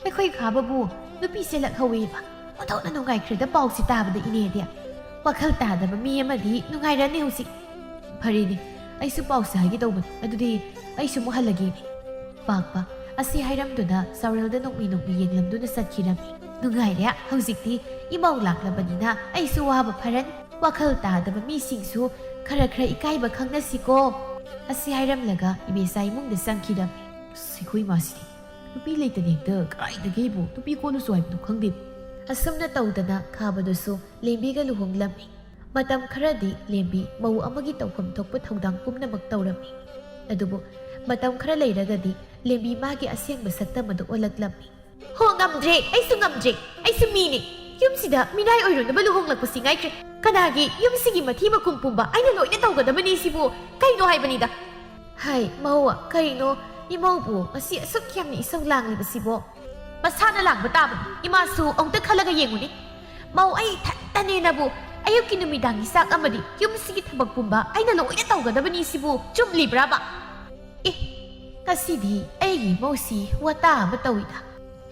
ꯑꯩꯈꯣꯏ ꯈꯥꯕꯕꯨ ꯅꯨꯄꯤ ꯆꯦꯜꯂꯛꯍꯧꯋꯦꯕ? ꯑꯣꯟꯊꯣꯛꯅ ꯅꯨꯡꯉꯥꯏꯈ꯭ꯔꯦꯗ ꯄꯥꯎꯁꯤ ꯇꯥꯕꯗ ꯏꯅꯦꯗꯤ꯫ ꯋꯥꯈꯜ ꯇꯥꯗꯕ ꯃꯤ ꯑꯃꯗꯤ ꯅꯨꯡꯉꯥꯏꯔꯅꯤ ꯍꯧꯖꯤꯛ꯫" "ꯐꯔꯦꯅꯦ, ꯑꯩꯁꯨ ꯄꯥꯎꯁꯦ ꯍꯥꯏꯒꯦ ꯇꯧꯕꯅꯤ꯫ ꯑꯗꯨꯗꯤ ꯑꯩꯁꯨ ꯑꯃꯨꯛ ꯍꯜꯂꯒꯦꯅꯦ꯫" ꯄꯥꯛꯄ ꯑꯁꯤ ꯍꯥꯏꯔꯝꯗꯨꯅ ꯆꯥꯎꯔꯦꯜꯗ ꯅꯣꯛꯃꯤ ꯅꯣꯛꯃꯤ ꯌꯦꯡꯂꯝꯗꯨꯅ ꯆꯠꯈꯤꯔꯝꯃꯤ꯫ "ꯅꯨꯡꯉꯥꯏꯔꯦ, ꯍꯧꯖꯤꯛꯇꯤ ꯏꯃꯧ ꯂꯥꯛꯂꯕꯅꯤꯅ ꯑꯩꯁꯨ ꯋꯥꯕ ꯐꯔꯅꯤ꯫ ꯋꯥꯈꯜ ꯇꯥꯗꯕ ꯃꯤꯁꯤꯡꯁꯨ ꯈꯔ ꯈꯔ ꯏꯀꯥꯏꯕ ꯈꯪꯅꯁꯤꯀꯣ꯫" ꯑꯁꯤ ꯍꯥꯏꯔꯝꯂꯒ ꯏꯕꯦꯆꯥ ꯏꯃꯨꯡꯗ ꯆꯪꯈꯤꯔꯝꯃꯤ꯫ "ꯑꯁ, ꯑꯩꯈꯣꯏ ꯃꯥꯁꯤꯗꯤ ꯅꯨꯄꯤ ꯂꯩꯇꯅ ꯍꯦꯛꯇ ꯀꯗꯥꯏꯗꯒꯤꯕꯨ ꯅꯨꯄꯤ ꯀꯣꯜꯂꯨꯁꯨ ꯍꯥꯏꯕꯅꯣ ꯈꯪꯗꯦ꯫" ꯑꯁꯨꯝꯅ ꯇꯧꯗꯅ ꯈꯥꯕꯗꯨꯁꯨ ꯂꯦꯝꯕꯤꯒ ꯂꯨꯍꯣꯡꯂꯝꯃꯤ꯫ ꯃꯇꯝ ꯈꯔꯗꯤ ꯂꯦꯝꯕꯤ ꯃꯧ ꯑꯃꯒꯤ ꯇꯧꯐꯝ ꯊꯣꯛꯄ ꯊꯧꯗꯥꯡ ꯄꯨꯝꯅꯃꯛ ꯇꯧꯔꯝꯃꯤ꯫ ꯑꯗꯨꯕꯨ ꯃꯇꯝ ꯈꯔ ꯂꯩꯔꯒꯗꯤ ꯂꯦꯝꯕꯤ ꯃꯥꯒꯤ ꯑꯁꯦꯡꯕ ꯁꯛꯇꯝ ꯑꯗꯨ ꯑꯣꯜꯂꯛꯂꯝꯃꯤ꯫ "ꯍꯣ, ꯉꯝꯗ꯭ꯔꯦ, ꯑꯩꯁꯨ ꯉꯝꯗ꯭ꯔꯦ, ꯑꯩꯁꯨ ꯃꯤꯅꯤ꯫ ꯌꯨꯝꯁꯤꯗ ꯃꯤꯅꯥꯏ ꯑꯣꯏꯔꯨꯅꯕ ꯂꯨꯍꯣꯡꯂꯛꯄꯁꯤ ꯉꯥꯏꯈ꯭ꯔꯦ꯫ ꯀꯅꯥꯒꯤ ꯌꯨꯝꯁꯤꯒꯤ ꯃꯊꯤ ꯃꯀꯨꯝ ꯄꯨꯝꯕ ꯑꯩꯅ ꯂꯣꯏꯅ ꯇꯧꯒꯗꯕꯅꯤ ꯁꯤꯕꯨ ꯀꯩꯅꯣ ꯍꯥꯏꯕꯅꯤꯗ꯫" "ꯍꯥꯏ, ꯃꯧ, ꯀꯔꯤꯅꯣ ꯏꯃꯧꯕꯨ ꯉꯁꯤ ꯑꯁꯨꯛ ꯌꯥꯝꯅ ꯏꯁꯧ ꯂꯥꯡꯂꯤꯕꯁꯤꯕꯣ?" "ꯃꯁꯥꯅ ꯂꯥꯡꯕ ꯇꯥꯕꯅꯤ꯫ ꯏꯃꯥꯁꯨ ꯑꯃꯨꯛꯇ ꯈꯜꯂꯒ ꯌꯦꯡꯉꯨꯅꯦ꯫ ꯃꯧ ꯑꯩ ꯏꯊꯟꯇꯅꯦꯅꯕꯨ ꯑꯌꯨꯛꯀꯤ ꯅꯨꯃꯤꯗꯥꯡꯒꯤ ꯆꯥꯛ ꯑꯃꯗꯤ ꯌꯨꯝꯁꯤꯒꯤ ꯊꯕꯛ ꯄꯨꯝꯕ ꯑꯩꯅ ꯂꯣꯏꯅ ꯇꯧꯒꯗꯕꯅꯤ ꯁꯤꯕꯨ ꯆꯨꯝꯂꯤꯕ꯭ꯔꯥꯕ? ꯑꯦ, ꯉꯁꯤꯗꯤ ꯑꯩꯒꯤ ꯏꯃꯧꯁꯤ ꯋꯥꯇꯥ ꯑꯃ ꯇꯧꯏꯗ꯫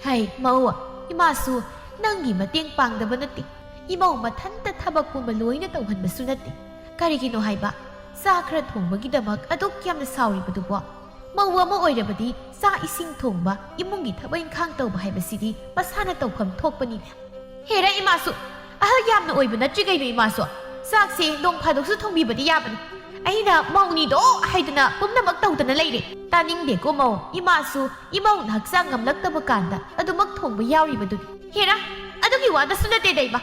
ꯍꯥꯏ, ꯃꯧ, ꯏꯃꯥꯁꯨ ꯅꯪꯒꯤ ꯃꯇꯦꯡ ꯄꯥꯡꯗꯕ ꯅꯠꯇꯦ꯫ ꯏꯃꯧ ꯃꯊꯟꯇ ꯊꯕꯛ ꯄꯨꯝꯕ ꯂꯣꯏꯅ ꯇꯧꯍꯟꯕꯁꯨ ꯅꯠꯇꯦ꯫ ꯀꯔꯤꯒꯤꯅꯣ ꯍꯥꯏꯕ? ꯆꯥꯛ ꯈꯔ ꯊꯣꯡꯕꯒꯤꯗꯃꯛ ꯑꯗꯨꯛ ꯌꯥꯝꯅ ꯁꯥꯎꯔꯤꯕꯗꯨꯕꯣ?" ꯃꯧ ꯑꯃ ꯑꯣꯏꯔꯕꯗꯤ ꯆꯥꯛ ꯏꯁꯤꯡ ꯊꯣꯡꯕ, ꯏꯃꯨꯡꯒꯤ ꯊꯕꯛ ꯏꯪꯈꯥꯡ ꯇꯧꯕ ꯍꯥꯏꯕꯁꯤꯗꯤ ꯃꯁꯥꯅ ꯇꯧꯐꯝ ꯊꯣꯛꯄꯅꯤꯅꯦ꯫ ꯍꯦꯔꯥ ꯏꯃꯥꯁꯨ, ꯑꯍꯜ ꯌꯥꯝꯅ ꯑꯣꯏꯕ ꯅꯠꯇ꯭ꯔꯤ ꯀꯩꯅꯣ ꯏꯃꯥꯁꯨ꯫ ꯆꯥꯛꯁꯦ ꯅꯣꯡ ꯐꯥꯗꯣꯛꯁꯨ ꯊꯣꯡꯕꯤꯕꯗꯤ ꯌꯥꯕꯅꯤ꯫ ꯑꯩꯅ ꯃꯧꯅꯤꯗꯣ ꯍꯥꯏꯗꯨꯅ ꯄꯨꯝꯅꯃꯛ ꯇꯧꯗꯅ ꯂꯩꯔꯦ꯫ ꯇꯥꯅꯤꯡꯗꯦꯀꯣ ꯃꯧ, ꯏꯃꯥꯁꯨ ꯏꯃꯧꯅ ꯍꯛꯆꯥꯡ ꯉꯝꯂꯛꯇꯕ ꯀꯥꯟꯗ ꯑꯗꯨꯃꯛ ꯊꯣꯡꯕ ꯌꯥꯎꯔꯤꯕꯗꯨꯅꯤ꯫ ꯍꯦꯔꯥ, ꯑꯗꯨꯒꯤ ꯋꯥꯗꯁꯨ ꯅꯠꯇꯦꯗ ꯏꯃꯥ꯫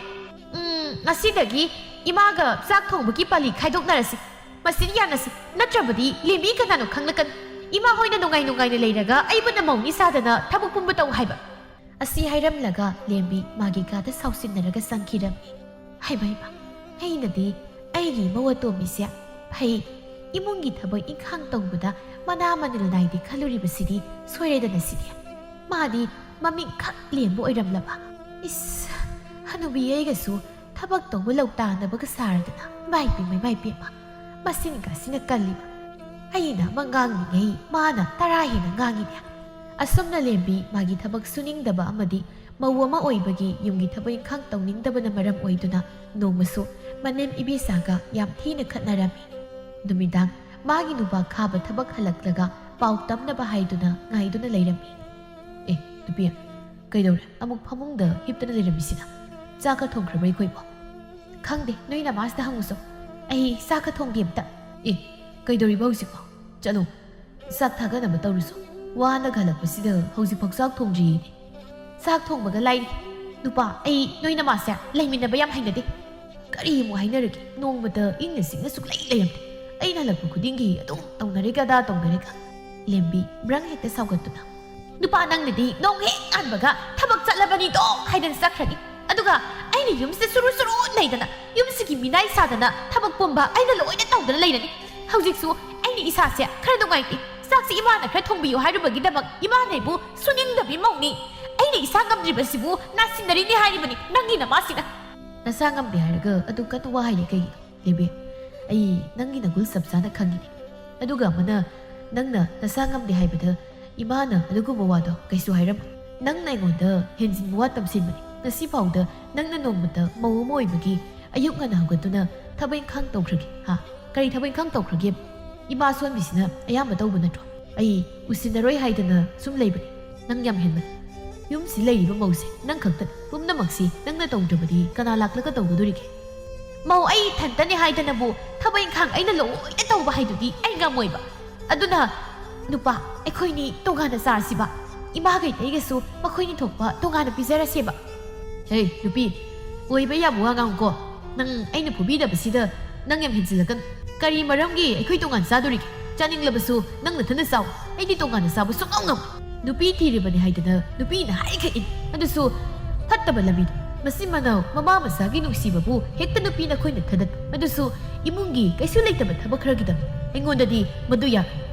ꯎꯝ, ꯉꯁꯤꯗꯒꯤ ꯏꯃꯥꯒ ꯆꯥꯛ ꯊꯣꯡꯕꯒꯤ ꯄꯥꯂꯤ ꯈꯥꯏꯗꯣꯛꯅꯔꯁꯤ꯫ ꯃꯁꯤꯗꯤ ꯌꯥꯅꯁꯤ, ꯅꯠꯇ꯭ꯔꯕꯗꯤ ꯂꯦꯝꯕꯤ ꯀꯅꯥꯅꯣ ꯈꯪꯂꯛꯀꯅꯤ꯫ ꯏꯃꯥ ꯍꯣꯏꯅ ꯅꯨꯡꯉꯥꯏ ꯅꯨꯡꯉꯥꯏꯅ ꯂꯩꯔꯒ ꯑꯩꯕꯨꯅ ꯃꯧꯅꯤ ꯁꯥꯗꯅ ꯊꯕꯛ ꯄꯨꯝꯕ ꯇꯧ ꯍꯥꯏꯕ꯫ ꯑꯁꯤ ꯍꯥꯏꯔꯝꯂꯒ ꯂꯦꯝꯕꯤ ꯃꯥꯒꯤ ꯀꯥꯗ ꯁꯥꯎꯁꯤꯟꯅꯔꯒ ꯆꯪꯈꯤꯔꯝꯃꯤ꯫ ꯍꯩꯃ ꯍꯩꯃ, ꯑꯩꯅꯗꯤ ꯑꯩꯒꯤ ꯏꯃꯧ ꯑꯇꯣꯝꯕꯤꯁꯦ ꯐꯩ, ꯏꯃꯨꯡꯒꯤ ꯊꯕꯛ ꯏꯪꯈꯥꯡ ꯇꯧꯕꯗ ꯃꯅꯥ ꯃꯅꯤꯜ ꯅꯥꯏꯗꯦ ꯈꯜꯂꯨꯔꯤꯕꯁꯤꯗꯤ ꯁꯣꯏꯔꯦꯗꯅ ꯁꯤꯗꯤ꯫ ꯃꯥꯗꯤ ꯃꯃꯤꯡꯈꯛ ꯂꯦꯝꯕ ꯑꯣꯏꯔꯝꯂꯕ꯫ ꯏꯁ, ꯍꯅꯨꯕꯤ ꯑꯩꯒꯁꯨ ꯊꯕꯛ ꯇꯧꯕ ꯂꯧ ꯇꯥꯅꯕꯒ ꯁꯥꯔꯗꯅ꯫ ꯃꯥꯏ ꯄꯦꯝꯃ, ꯃꯥꯏ ꯄꯦꯝꯃ, ꯃꯁꯤꯅ ꯀꯥꯁꯤꯅ ꯀꯜꯂꯤꯕ꯫ ꯑꯩꯅ ꯑꯃ ꯉꯥꯡꯂꯤꯉꯩ ꯃꯥꯅ ꯇꯔꯥ ꯍꯦꯟꯅ ꯉꯥꯡꯉꯤꯅꯦ꯫ ꯑꯁꯨꯝꯅ ꯂꯦꯝꯕꯤ ꯃꯥꯒꯤ ꯊꯕꯛ ꯁꯨꯅꯤꯡꯗꯕ ꯑꯃꯗꯤ ꯃꯧ ꯑꯃ ꯑꯣꯏꯕꯒꯤ ꯌꯨꯝꯒꯤ ꯊꯕꯛ ꯏꯪꯈꯥꯡ ꯇꯧꯅꯤꯡꯗꯕꯅ ꯃꯔꯝ ꯑꯣꯏꯗꯨꯅ ꯅꯣꯡꯃꯁꯨ ꯃꯅꯦꯝ ꯏꯕꯦꯆꯥꯒ ꯌꯥꯝ ꯊꯤꯅ ꯈꯠꯅꯔꯝꯃꯤ꯫ ꯅꯨꯃꯤꯗꯥꯡ ꯃꯥꯒꯤ ꯅꯨꯄꯥ ꯈꯥꯕ ꯊꯕꯛ ꯍꯜꯂꯛꯂꯒ ꯄꯥꯎ ꯇꯝꯅꯕ ꯍꯥꯏꯗꯨꯅ ꯉꯥꯏꯗꯨꯅ ꯂꯩꯔꯝꯃꯤ꯫ ꯑꯦ, ꯅꯨꯄꯤ, ꯀꯩꯗꯧꯔꯦ? ꯑꯃꯨꯛ ꯐꯃꯨꯡꯗ ꯍꯤꯞꯇꯅ ꯂꯩꯔꯝꯃꯤꯁꯤꯅ? ꯆꯥꯛꯀ ꯊꯣꯡꯈ꯭ꯔꯕ꯭ꯔꯥ ꯑꯩꯈꯣꯏꯕꯣ? ꯈꯪꯗꯦ, ꯅꯣꯏ ꯅꯃꯥꯁꯤꯗ ꯍꯪꯉꯨꯁꯣ꯫ ꯑꯩ ꯆꯥꯛꯀ ꯊꯣꯡꯗꯦ ꯑꯝꯇ꯫ ꯑꯦ, ꯀꯩꯗꯧꯔꯤꯕ ꯍꯧꯖꯤꯛꯄꯣ? ꯆꯠꯂꯣ, ꯆꯥꯛ ꯊꯥꯒꯠꯅꯕ ꯇꯧꯔꯨꯁꯣ꯫ ꯋꯥꯅ ꯍꯜꯂꯛꯄꯁꯤꯗ ꯍꯧꯖꯤꯛꯐꯥꯎ ꯆꯥꯛ ꯊꯣꯡꯗ꯭ꯔꯤꯌꯦꯅꯦ꯫ ꯆꯥꯛ ꯊꯣꯡꯕꯒ ꯂꯥꯏꯔꯤ꯫ ꯅꯨꯄꯥ, ꯑꯩ ꯅꯣꯏ ꯅꯃꯥꯁꯦ ꯂꯩꯃꯤꯟꯅꯕ ꯌꯥꯝ ꯍꯩꯅꯗꯦ꯫ ꯀꯔꯤ ꯑꯃꯨꯛ ꯍꯥꯏꯅꯔꯒꯦ? ꯅꯣꯡꯃꯇ ꯏꯪꯅ ꯆꯤꯛꯅ ꯁꯨꯛꯂꯩ ꯂꯩꯔꯝꯗꯦ꯫ ꯑꯩꯅ ꯍꯜꯂꯛꯄ ꯈꯨꯗꯤꯡꯒꯤ ꯑꯗꯨꯝ ꯇꯧꯅꯔꯦꯒ ꯑꯗꯥ ꯇꯧꯅꯔꯦꯒ꯫ ꯂꯦꯝꯕꯤ ꯕ꯭ꯔꯪ ꯍꯦꯛꯇ ꯁꯥꯎꯒꯠꯇꯨꯅ꯫ ꯅꯨꯄꯥ ꯅꯪꯅꯗꯤ ꯅꯣꯡ ꯍꯦꯛ ꯉꯥꯟꯕꯒ ꯊꯕꯛ ꯆꯠꯂꯕꯅꯤꯗꯣ ꯍꯥꯏꯗꯅ ꯆꯠꯈ꯭ꯔꯅꯤ꯫ ꯑꯗꯨꯒ ꯑꯩꯅ ꯌꯨꯝꯁꯤꯗ ꯁꯨꯔꯨ ꯁꯨꯔꯨ ꯂꯩꯗꯅ, ꯌꯨꯝꯁꯤꯒꯤ ꯃꯤꯅꯥꯏ ꯁꯥꯗꯅ ꯊꯕꯛ ꯄꯨꯝꯕ ꯑꯩꯅ ꯂꯣꯏꯅ ꯇꯧꯗꯅ ꯂꯩꯔꯅꯤ꯫ ꯍꯧꯖꯤꯛꯁꯨ ꯑꯩꯅ ꯏꯁꯥꯁꯦ ꯈꯔ ꯅꯨꯡꯉꯥꯏꯇꯦ꯫ ꯆꯥꯛꯁꯤ ꯏꯃꯥꯅ ꯈꯔ ꯊꯣꯡꯕꯤꯌꯨ ꯍꯥꯏꯔꯨꯕꯒꯤꯗꯃꯛ ꯏꯃꯥꯅ ꯑꯩꯕꯨ ꯁꯨꯅꯤꯡꯗꯕꯤ ꯃꯧꯅꯤ꯫ ꯑꯩꯅ ꯏꯁꯥ ꯉꯝꯗ꯭ꯔꯤꯕꯁꯤꯕꯨ ꯅꯥꯁꯤꯟꯅꯔꯤꯅꯤ ꯍꯥꯏꯔꯤꯕꯅꯤ ꯅꯪꯒꯤ ꯅꯃꯥꯁꯤꯅ꯫ ꯅꯁꯥ ꯉꯝꯗꯦ ꯍꯥꯏꯔꯒ ꯑꯗꯨ ꯀꯟꯅ ꯋꯥ ꯍꯥꯏꯔꯤ ꯀꯩꯒꯤꯅꯣ? ꯂꯦꯝꯕꯤ, ꯑꯩ ꯅꯪꯒꯤ ꯅꯒꯨꯜ ꯆꯞ ꯆꯥꯅ ꯈꯪꯉꯤꯅꯦ꯫ ꯑꯗꯨꯒ ꯑꯃꯅ, ꯅꯪꯅ ꯅꯁꯥ ꯉꯝꯗꯦ ꯍꯥꯏꯕꯗ ꯏꯃꯥꯅ ꯑꯗꯨꯒꯨꯝꯕ ꯋꯥꯗꯣ ꯀꯩꯁꯨ ꯍꯥꯏꯔꯝꯃꯣꯏ꯫ ꯅꯪꯅ ꯑꯩꯉꯣꯟꯗ ꯍꯦꯟꯖꯤꯟꯕ ꯋꯥ ꯇꯝꯁꯤꯟꯕꯅꯤ꯫ ꯉꯁꯤ ꯐꯥꯎꯗ ꯅꯪꯅ ꯅꯣꯡꯃꯇ ꯃꯧ ꯑꯃ ꯑꯣꯏꯕꯒꯤ ꯑꯌꯨꯛ ꯉꯟꯅ ꯍꯧꯒꯠꯇꯨꯅ ꯊꯕꯛ ꯏꯪꯈꯥꯡ ꯇꯧꯈ꯭ꯔꯒꯦ, ꯍꯥ? ꯀꯔꯤ ꯊꯕꯛ ꯏꯪꯈꯥꯡ ꯇꯧꯈ꯭ꯔꯒꯦ? ꯏꯃꯥ ꯁꯣꯟꯕꯤꯁꯤꯅ ꯑꯌꯥꯝꯕ ꯇꯧꯕ ꯅꯠꯇ꯭ꯔꯣ? ꯑꯩ ꯎꯁꯤꯟꯅꯔꯣꯏ ꯍꯥꯏꯗꯅ ꯁꯨꯝ ꯂꯩꯕꯅꯤ꯫ ꯅꯪ ꯌꯥꯝ ꯍꯦꯟꯃꯜꯂꯤ꯫ ꯌꯨꯝꯁꯤ ꯂꯩꯔꯤꯕ ꯃꯧꯁꯦ ꯅꯪ ꯈꯛꯇꯅꯤ꯫ ꯄꯨꯝꯅꯃꯛꯁꯤ ꯅꯪꯅ ꯇꯧꯗ꯭ꯔꯕꯗꯤ ꯀꯅꯥ ꯂꯥꯛꯂꯒ ꯇꯧꯒꯗꯣꯔꯤꯒꯦ? ꯃꯧ ꯑꯩ ꯏꯊꯟꯇꯅꯤ ꯍꯥꯏꯗꯅꯕꯨ ꯊꯕꯛ ꯏꯪꯈꯥꯡ ꯑꯩꯅ ꯂꯣꯏꯅ ꯇꯧꯕ ꯍꯥꯏꯗꯨꯗꯤ ꯑꯩ ꯉꯝꯃꯣꯏꯕ꯫ ꯑꯗꯨꯅ ꯅꯨꯄꯥ, ꯑꯩꯈꯣꯏꯅꯤ ꯇꯣꯉꯥꯟꯅ ꯆꯥꯔꯁꯤꯕ꯫ ꯏꯃꯥꯒ ꯏꯇꯩꯒꯁꯨ ꯃꯈꯣꯏꯅꯤ ꯊꯣꯛꯄ ꯇꯣꯉꯥꯟꯅ ꯄꯤꯖꯔꯁꯦꯕ꯫ ꯍꯦ ꯅꯨꯄꯤ, ꯑꯣꯏꯕ ꯌꯥꯕ ꯋꯥ ꯉꯥꯡꯉꯨꯀꯣ꯫ ꯅꯪ ꯑꯩꯅ ꯐꯨꯕꯤꯗꯕꯁꯤꯗ ꯅꯪ ꯌꯥꯝ ꯍꯦꯟꯖꯤꯜꯂꯛꯀꯅꯨ꯫ ꯀꯔꯤ ꯃꯔꯝꯒꯤ ꯑꯩꯈꯣꯏ ꯇꯣꯉꯥꯟ ꯆꯥꯗꯣꯔꯤꯒꯦ? ꯆꯥꯅꯤꯡꯂꯕꯁꯨ ꯅꯪ ꯅꯊꯟꯅ ꯆꯥꯎ꯫ ꯑꯩꯗꯤ ꯇꯣꯉꯥꯟꯅ ꯆꯥꯕ ꯁꯨꯡꯉꯝ ꯉꯝꯃꯣꯏ꯫ ꯅꯨꯄꯤ ꯊꯤꯔꯤꯕꯅꯤ ꯍꯥꯏꯗꯅ ꯅꯨꯄꯤꯅ ꯍꯥꯏꯈꯛ ꯏꯟ꯫ ꯑꯗꯨꯁꯨ ꯐꯠꯇꯕ ꯂꯝꯕꯤꯗ꯫ ꯃꯁꯤ ꯃꯅꯥꯎ ꯃꯃꯥ ꯃꯆꯥꯒꯤ ꯅꯨꯡꯁꯤꯕꯕꯨ ꯍꯦꯛꯇ ꯅꯨꯄꯤ ꯅꯈꯣꯏꯅ ꯊꯥꯗꯠ꯫ ꯑꯗꯨꯁꯨ ꯏꯃꯨꯡꯒꯤ ꯀꯩꯁꯨ ꯂꯩꯇꯕ ꯊꯕꯛ ꯈꯔꯒꯤꯗꯃꯛ꯫ ꯑꯩꯉꯣꯟꯗꯗꯤ ꯃꯗꯨ ꯌꯥ-,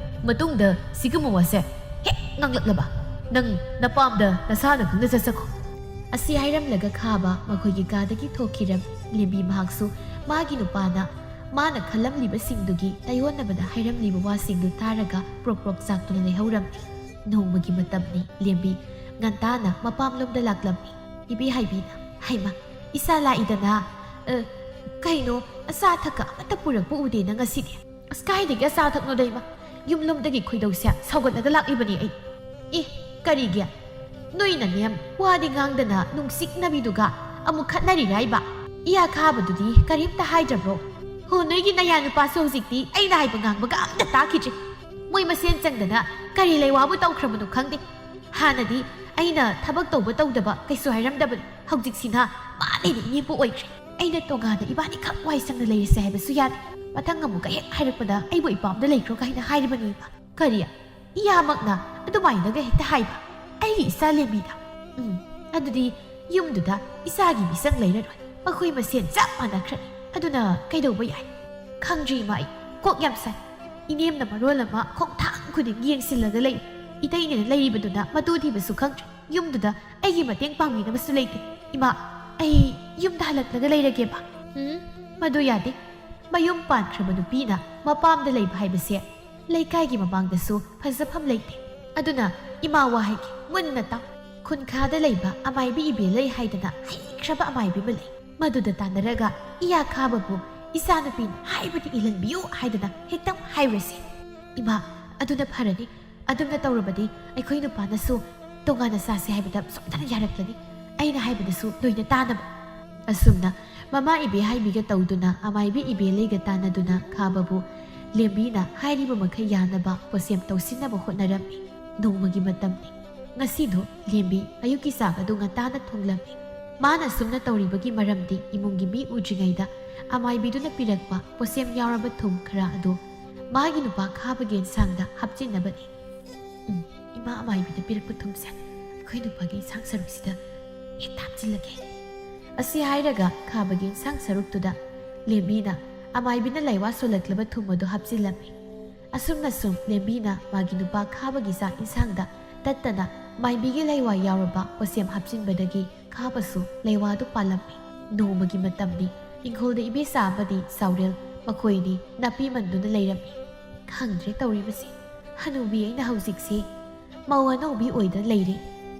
ꯃꯇꯨꯡꯗ ꯁꯤꯒꯨꯝꯕ ꯋꯥꯁꯦ ꯍꯦꯛ ꯉꯥꯡꯂꯛꯂꯕ ꯅꯪ ꯅꯄꯥꯝꯗ ꯅꯁꯥꯅ ꯈꯪꯅ ꯆꯠꯆꯈꯣ꯫ ꯑꯁꯤ ꯍꯥꯏꯔꯝꯂꯒ ꯈꯥꯕ ꯃꯈꯣꯏꯒꯤ ꯀꯥꯗꯒꯤ ꯊꯣꯛꯈꯤꯔꯝꯃꯤ꯫ ꯂꯦꯝꯕꯤ ꯃꯍꯥꯛꯁꯨ ꯃꯥꯒꯤ ꯅꯨꯄꯥꯅ ꯃꯥꯅ ꯈꯜꯂꯝꯂꯤꯕꯁꯤꯡꯗꯨꯒꯤ ꯇꯥꯏꯑꯣꯟꯅꯕꯗ ꯍꯥꯏꯔꯝꯂꯤꯕ ꯋꯥꯁꯤꯡꯗꯨ ꯇꯥꯔꯒ ꯄ꯭ꯔꯣꯛ ꯄ꯭ꯔꯣꯛ ꯆꯥꯛꯇꯨꯅ ꯂꯩꯍꯧꯔꯝꯃꯤ꯫ ꯅꯣꯡꯃꯒꯤ ꯃꯇꯝꯅꯤ꯫ ꯂꯦꯝꯕꯤ ꯉꯟꯇꯥꯅ ꯃꯄꯥꯝꯂꯣꯝꯗ ꯂꯥꯛꯂꯝꯃꯤ꯫ ꯏꯕꯦ ꯍꯥꯏꯕꯤꯅ, "ꯍꯩꯃ, ꯏꯆꯥ ꯂꯥꯛꯏꯗꯅ꯫ ꯑ, ꯀꯩꯅꯣ, ꯑꯆꯥ ꯑꯊꯛꯀ ꯑꯃꯠꯇ ꯄꯨꯔꯛꯄ ꯎꯗꯦꯅ ꯉꯁꯤꯗꯤ?" "ꯑꯁ, ꯀꯥꯏꯗꯒꯤ ꯑꯆꯥ ꯑꯊꯛꯅꯣꯗ ꯏꯃꯥ? ꯌꯨꯝꯂꯣꯝꯗꯒꯤ ꯈꯣꯏꯗꯧꯁꯦ ꯁꯥꯎꯒꯠꯂꯒ ꯂꯥꯛꯂꯤꯕꯅꯤ ꯑꯩ꯫" "ꯑꯦ, ꯀꯔꯤꯒꯤ? ꯅꯣꯏꯅꯅꯦ ꯋꯥꯗꯤ ꯉꯥꯡꯗꯅ ꯅꯨꯡꯁꯤꯛꯅꯕꯤꯗꯨꯒ ꯑꯃꯨꯛ ꯈꯠꯅꯔꯤꯔꯥ ꯏꯕ? ꯏꯌꯥ ꯈꯥꯕꯗꯨꯗꯤ ꯀꯔꯤꯝꯇ ꯍꯥꯏꯗ꯭ꯔꯕ꯭ꯔꯣ? ꯍꯣ, ꯅꯣꯏꯒꯤ ꯅꯌꯥ ꯅꯨꯄꯥꯁꯨ ꯍꯧꯖꯤꯛꯇꯤ ꯑꯩꯅ ꯍꯥꯏꯕ ꯉꯥꯡꯕꯒ ꯑꯝꯇ ꯇꯥꯈꯤꯗ꯭ꯔꯦ꯫ ꯃꯣꯏ ꯃꯁꯦꯟ ꯆꯪꯗꯅ ꯀꯔꯤ ꯂꯩꯋꯥꯕꯨ ꯇꯧꯈ꯭ꯔꯕꯅꯣ ꯈꯪꯗꯦ꯫ ꯍꯥꯟꯅꯗꯤ ꯑꯩꯅ ꯊꯕꯛ ꯇꯧꯕ ꯇꯧꯗꯕ ꯀꯩꯁꯨ ꯍꯥꯏꯔꯝꯗꯕꯅꯤ꯫ ꯍꯧꯖꯤꯛꯁꯤꯅ ꯃꯥꯅ ꯏꯅꯦꯄꯨ ꯑꯣꯏꯈ꯭ꯔꯦ꯫ ꯑꯩꯅ ꯇꯣꯉꯥꯟꯅ ꯏꯕꯥꯅꯤꯈꯛ ꯋꯥꯏ ꯁꯪꯅ ꯂꯩꯔꯁꯦ ꯍꯥꯏꯕꯁꯨ ꯌꯥꯗꯦ꯫ ꯃꯊꯪ ꯑꯃꯨꯛꯀ ꯍꯦꯛ ꯍꯥꯏꯔꯛꯄꯗ ꯑꯩꯕꯨ ꯏꯄꯥꯝꯗ ꯂꯩꯈ꯭ꯔꯣ ꯀꯥꯏꯅ ꯍꯥꯏꯔꯤꯕꯅꯦꯕ꯫ ꯀꯔꯤ? ꯏꯌꯥꯃꯛꯅ ꯑꯗꯨꯃꯥꯏꯅꯒ ꯍꯦꯛꯇ ꯍꯥꯏꯕ? ꯑꯩꯒꯤ ꯏꯆꯥ ꯂꯦꯝꯕꯤꯗ? ꯎꯝ, ꯑꯗꯨꯗꯤ ꯌꯨꯝꯗꯨꯗ ꯏꯆꯥꯒꯤ ꯃꯤꯆꯪ ꯂꯩꯔꯔꯣꯏ꯫ ꯃꯈꯣꯏ ꯃꯁꯦꯟ ꯆꯞ ꯃꯥꯟꯅꯈ꯭ꯔꯅꯤ꯫ ꯑꯗꯨꯅ ꯀꯩꯗꯧꯕ ꯌꯥꯏ? ꯈꯪꯗ꯭ꯔꯤ ꯏꯃꯥ, ꯑꯩ ꯀꯣꯛ ꯌꯥꯝ ꯁꯥꯏ꯫ ꯏꯅꯦꯝꯅ ꯃꯔꯣꯜ ꯑꯃ ꯈꯣꯡꯊꯥꯡ ꯈꯨꯗꯤꯡ ꯌꯦꯡꯁꯤꯜꯂꯒ ꯂꯩ꯫ ꯏꯇꯩꯅꯦꯅ ꯂꯩꯔꯤꯕꯗꯨꯅ ꯃꯇꯨ ꯊꯤꯕꯁꯨ ꯈꯪꯗ꯭ꯔꯦ꯫ ꯌꯨꯝꯗꯨꯗ ꯑꯩꯒꯤ ꯃꯇꯦꯡ ꯄꯥꯡꯕꯤꯅꯕꯁꯨ ꯂꯩꯇꯦ꯫ ꯏꯃꯥ, ꯑꯩ ꯌꯨꯝꯗ ꯍꯜꯂꯛꯂꯒ ꯂꯩꯔꯒꯦꯕ꯫ ꯎꯝ, ꯃꯗꯨ ꯌꯥꯗꯦ꯫ ꯃꯌꯨꯝ ꯄꯥꯟꯈ꯭ꯔꯕ ꯅꯨꯄꯤꯅ ꯃꯄꯥꯝꯗ ꯂꯩꯕ ꯍꯥꯏꯕꯁꯦ ꯂꯩꯀꯥꯏꯒꯤ ꯃꯃꯥꯡꯗꯁꯨ ꯐꯖꯐꯝ ꯂꯩꯇꯦ꯫ ꯑꯗꯨꯅ ꯏꯃꯥ ꯋꯥ ꯍꯥꯏꯒꯦ, ꯃꯨꯟꯅ ꯇꯥꯎ꯫ ꯈꯨꯟꯈꯥꯗ ꯂꯩꯕ ꯑꯃꯥꯏꯕꯤ ꯏꯕꯦꯜ ꯂꯩ ꯍꯥꯏꯗꯅ ꯍꯩꯈ꯭ꯔꯕ ꯑꯃꯥꯏꯕꯤ ꯑꯃ ꯂꯩ꯫ ꯃꯗꯨꯗ ꯇꯥꯟꯅꯔꯒ ꯏꯌꯥ ꯈꯥꯕꯕꯨ ꯏꯆꯥꯅꯨꯄꯤꯅ ꯍꯥꯏꯕꯗꯤ ꯏꯜꯍꯟꯕꯤꯌꯨ ꯍꯥꯏꯗꯅ ꯍꯦꯛꯇ ꯍꯥꯏꯔꯨꯔꯁꯤ꯫ ꯏꯃꯥ, "ꯑꯗꯨꯅ ꯐꯔꯅꯤ꯫ ꯑꯗꯨꯝꯅ ꯇꯧꯔꯕꯗꯤ ꯑꯩꯈꯣꯏ ꯅꯨꯄꯥꯅꯁꯨ ꯇꯣꯉꯥꯟꯅ ꯆꯥꯁꯤ ꯍꯥꯏꯕꯗ ꯁꯣꯏꯗꯅ ꯌꯥꯔꯛꯂꯅꯤ꯫ ꯑꯩꯅ ꯍꯥꯏꯕꯗꯁꯨ ꯂꯣꯏꯅ ꯇꯥꯅꯕ"꯫ ꯑꯁꯨꯝꯅ ꯃꯃꯥ ꯏꯕꯦ ꯍꯥꯏꯕꯤꯒ ꯇꯧꯗꯨꯅ ꯑꯃꯥꯏꯕꯤ ꯏꯕꯦ ꯂꯩꯒ ꯇꯥꯟꯅꯗꯨꯅ ꯈꯥꯕꯕꯨ ꯂꯦꯝꯕꯤꯅ ꯍꯥꯏꯔꯤꯕ ꯃꯈꯩ ꯌꯥꯅꯕ ꯄꯣꯠꯁꯦꯝ ꯇꯧꯁꯤꯟꯅꯕ ꯍꯣꯠꯅꯔꯝꯃꯤ꯫ ꯅꯣꯡꯃꯒꯤ ꯃꯇꯝꯅꯤ꯫ ꯉꯁꯤꯗꯣ ꯂꯦꯝꯕꯤ ꯑꯌꯨꯛꯀꯤ ꯆꯥꯛ ꯑꯗꯨ ꯉꯟꯇꯥꯅ ꯊꯣꯡꯂꯝꯃꯤ꯫ ꯃꯥꯅ ꯁꯨꯝꯅ ꯇꯧꯔꯤꯕꯒꯤ ꯃꯔꯝꯗꯤ ꯏꯃꯨꯡꯒꯤ ꯃꯤ ꯎꯗ꯭ꯔꯤꯉꯩꯗ ꯑꯃꯥꯏꯕꯤꯗꯨꯅ ꯄꯤꯔꯛꯄ ꯄꯣꯠꯁꯦꯝ ꯌꯥꯎꯔꯕ ꯊꯨꯝ ꯈꯔ ꯑꯗꯨ ꯃꯥꯒꯤ ꯅꯨꯄꯥ ꯈꯥꯕꯒꯤ ꯏꯟꯁꯥꯡꯗ ꯍꯥꯞꯆꯤꯟꯅꯕꯅꯤ꯫ "ꯎꯝ, ꯏꯃꯥ ꯑꯃꯥꯏꯕꯤꯅ ꯄꯤꯔꯛꯄ ꯊꯨꯝꯁꯦ ꯑꯩꯈꯣꯏ ꯅꯨꯄꯥꯒꯤ ꯏꯟꯁꯥꯡ ꯁꯔꯨꯛꯁꯤꯗ ꯍꯦꯛꯇ ꯍꯥꯞꯆꯤꯜꯂꯒꯦ"꯫ ꯑꯁꯤ ꯍꯥꯏꯔꯒ ꯈꯥꯕꯒꯤ ꯏꯟꯁꯥꯡ ꯁꯔꯨꯛꯇꯨꯗ ꯂꯦꯝꯕꯤꯅ ꯑꯃꯥꯏꯕꯤꯅ ꯂꯥꯏꯋꯥ ꯁꯣꯜꯂꯛꯂꯕ ꯊꯨꯝ ꯑꯗꯨ ꯍꯥꯞꯆꯤꯜꯂꯝꯃꯤ꯫ ꯑꯁꯨꯝꯅ ꯁꯨꯝ ꯂꯦꯝꯕꯤꯅ ꯃꯥꯒꯤ ꯅꯨꯄꯥ ꯈꯥꯕꯒꯤ ꯆꯥꯛ ꯏꯟꯁꯥꯡꯗ ꯇꯠꯇꯅ ꯃꯥꯏꯕꯤꯒꯤ ꯂꯥꯏꯋꯥ ꯌꯥꯎꯔꯕ ꯄꯣꯠꯁꯦꯝ ꯍꯥꯞꯆꯤꯟꯕꯗꯒꯤ ꯈꯥꯕꯁꯨ ꯂꯥꯏꯋꯥꯗꯨ ꯄꯥꯜꯂꯝꯃꯤ꯫ ꯅꯣꯡꯃꯒꯤ ꯃꯇꯝꯅꯤ꯫ ꯏꯪꯈꯣꯜꯗ ꯏꯕꯦꯆꯥ ꯑꯃꯗꯤ ꯆꯥꯎꯔꯦꯜ ꯃꯈꯣꯏꯅꯤ ꯅꯥꯄꯤ ꯃꯟꯗꯨꯅ ꯂꯩꯔꯝꯃꯤ꯫ "ꯈꯪꯗ꯭ꯔꯦ ꯇꯧꯔꯤꯕꯁꯤ꯫ ꯍꯅꯨꯕꯤ ꯑꯩꯅ ꯍꯧꯖꯤꯛꯁꯤ ꯃꯧ ꯑꯅꯧꯕꯤ ꯑꯣꯏꯗ ꯂꯩꯔꯦ꯫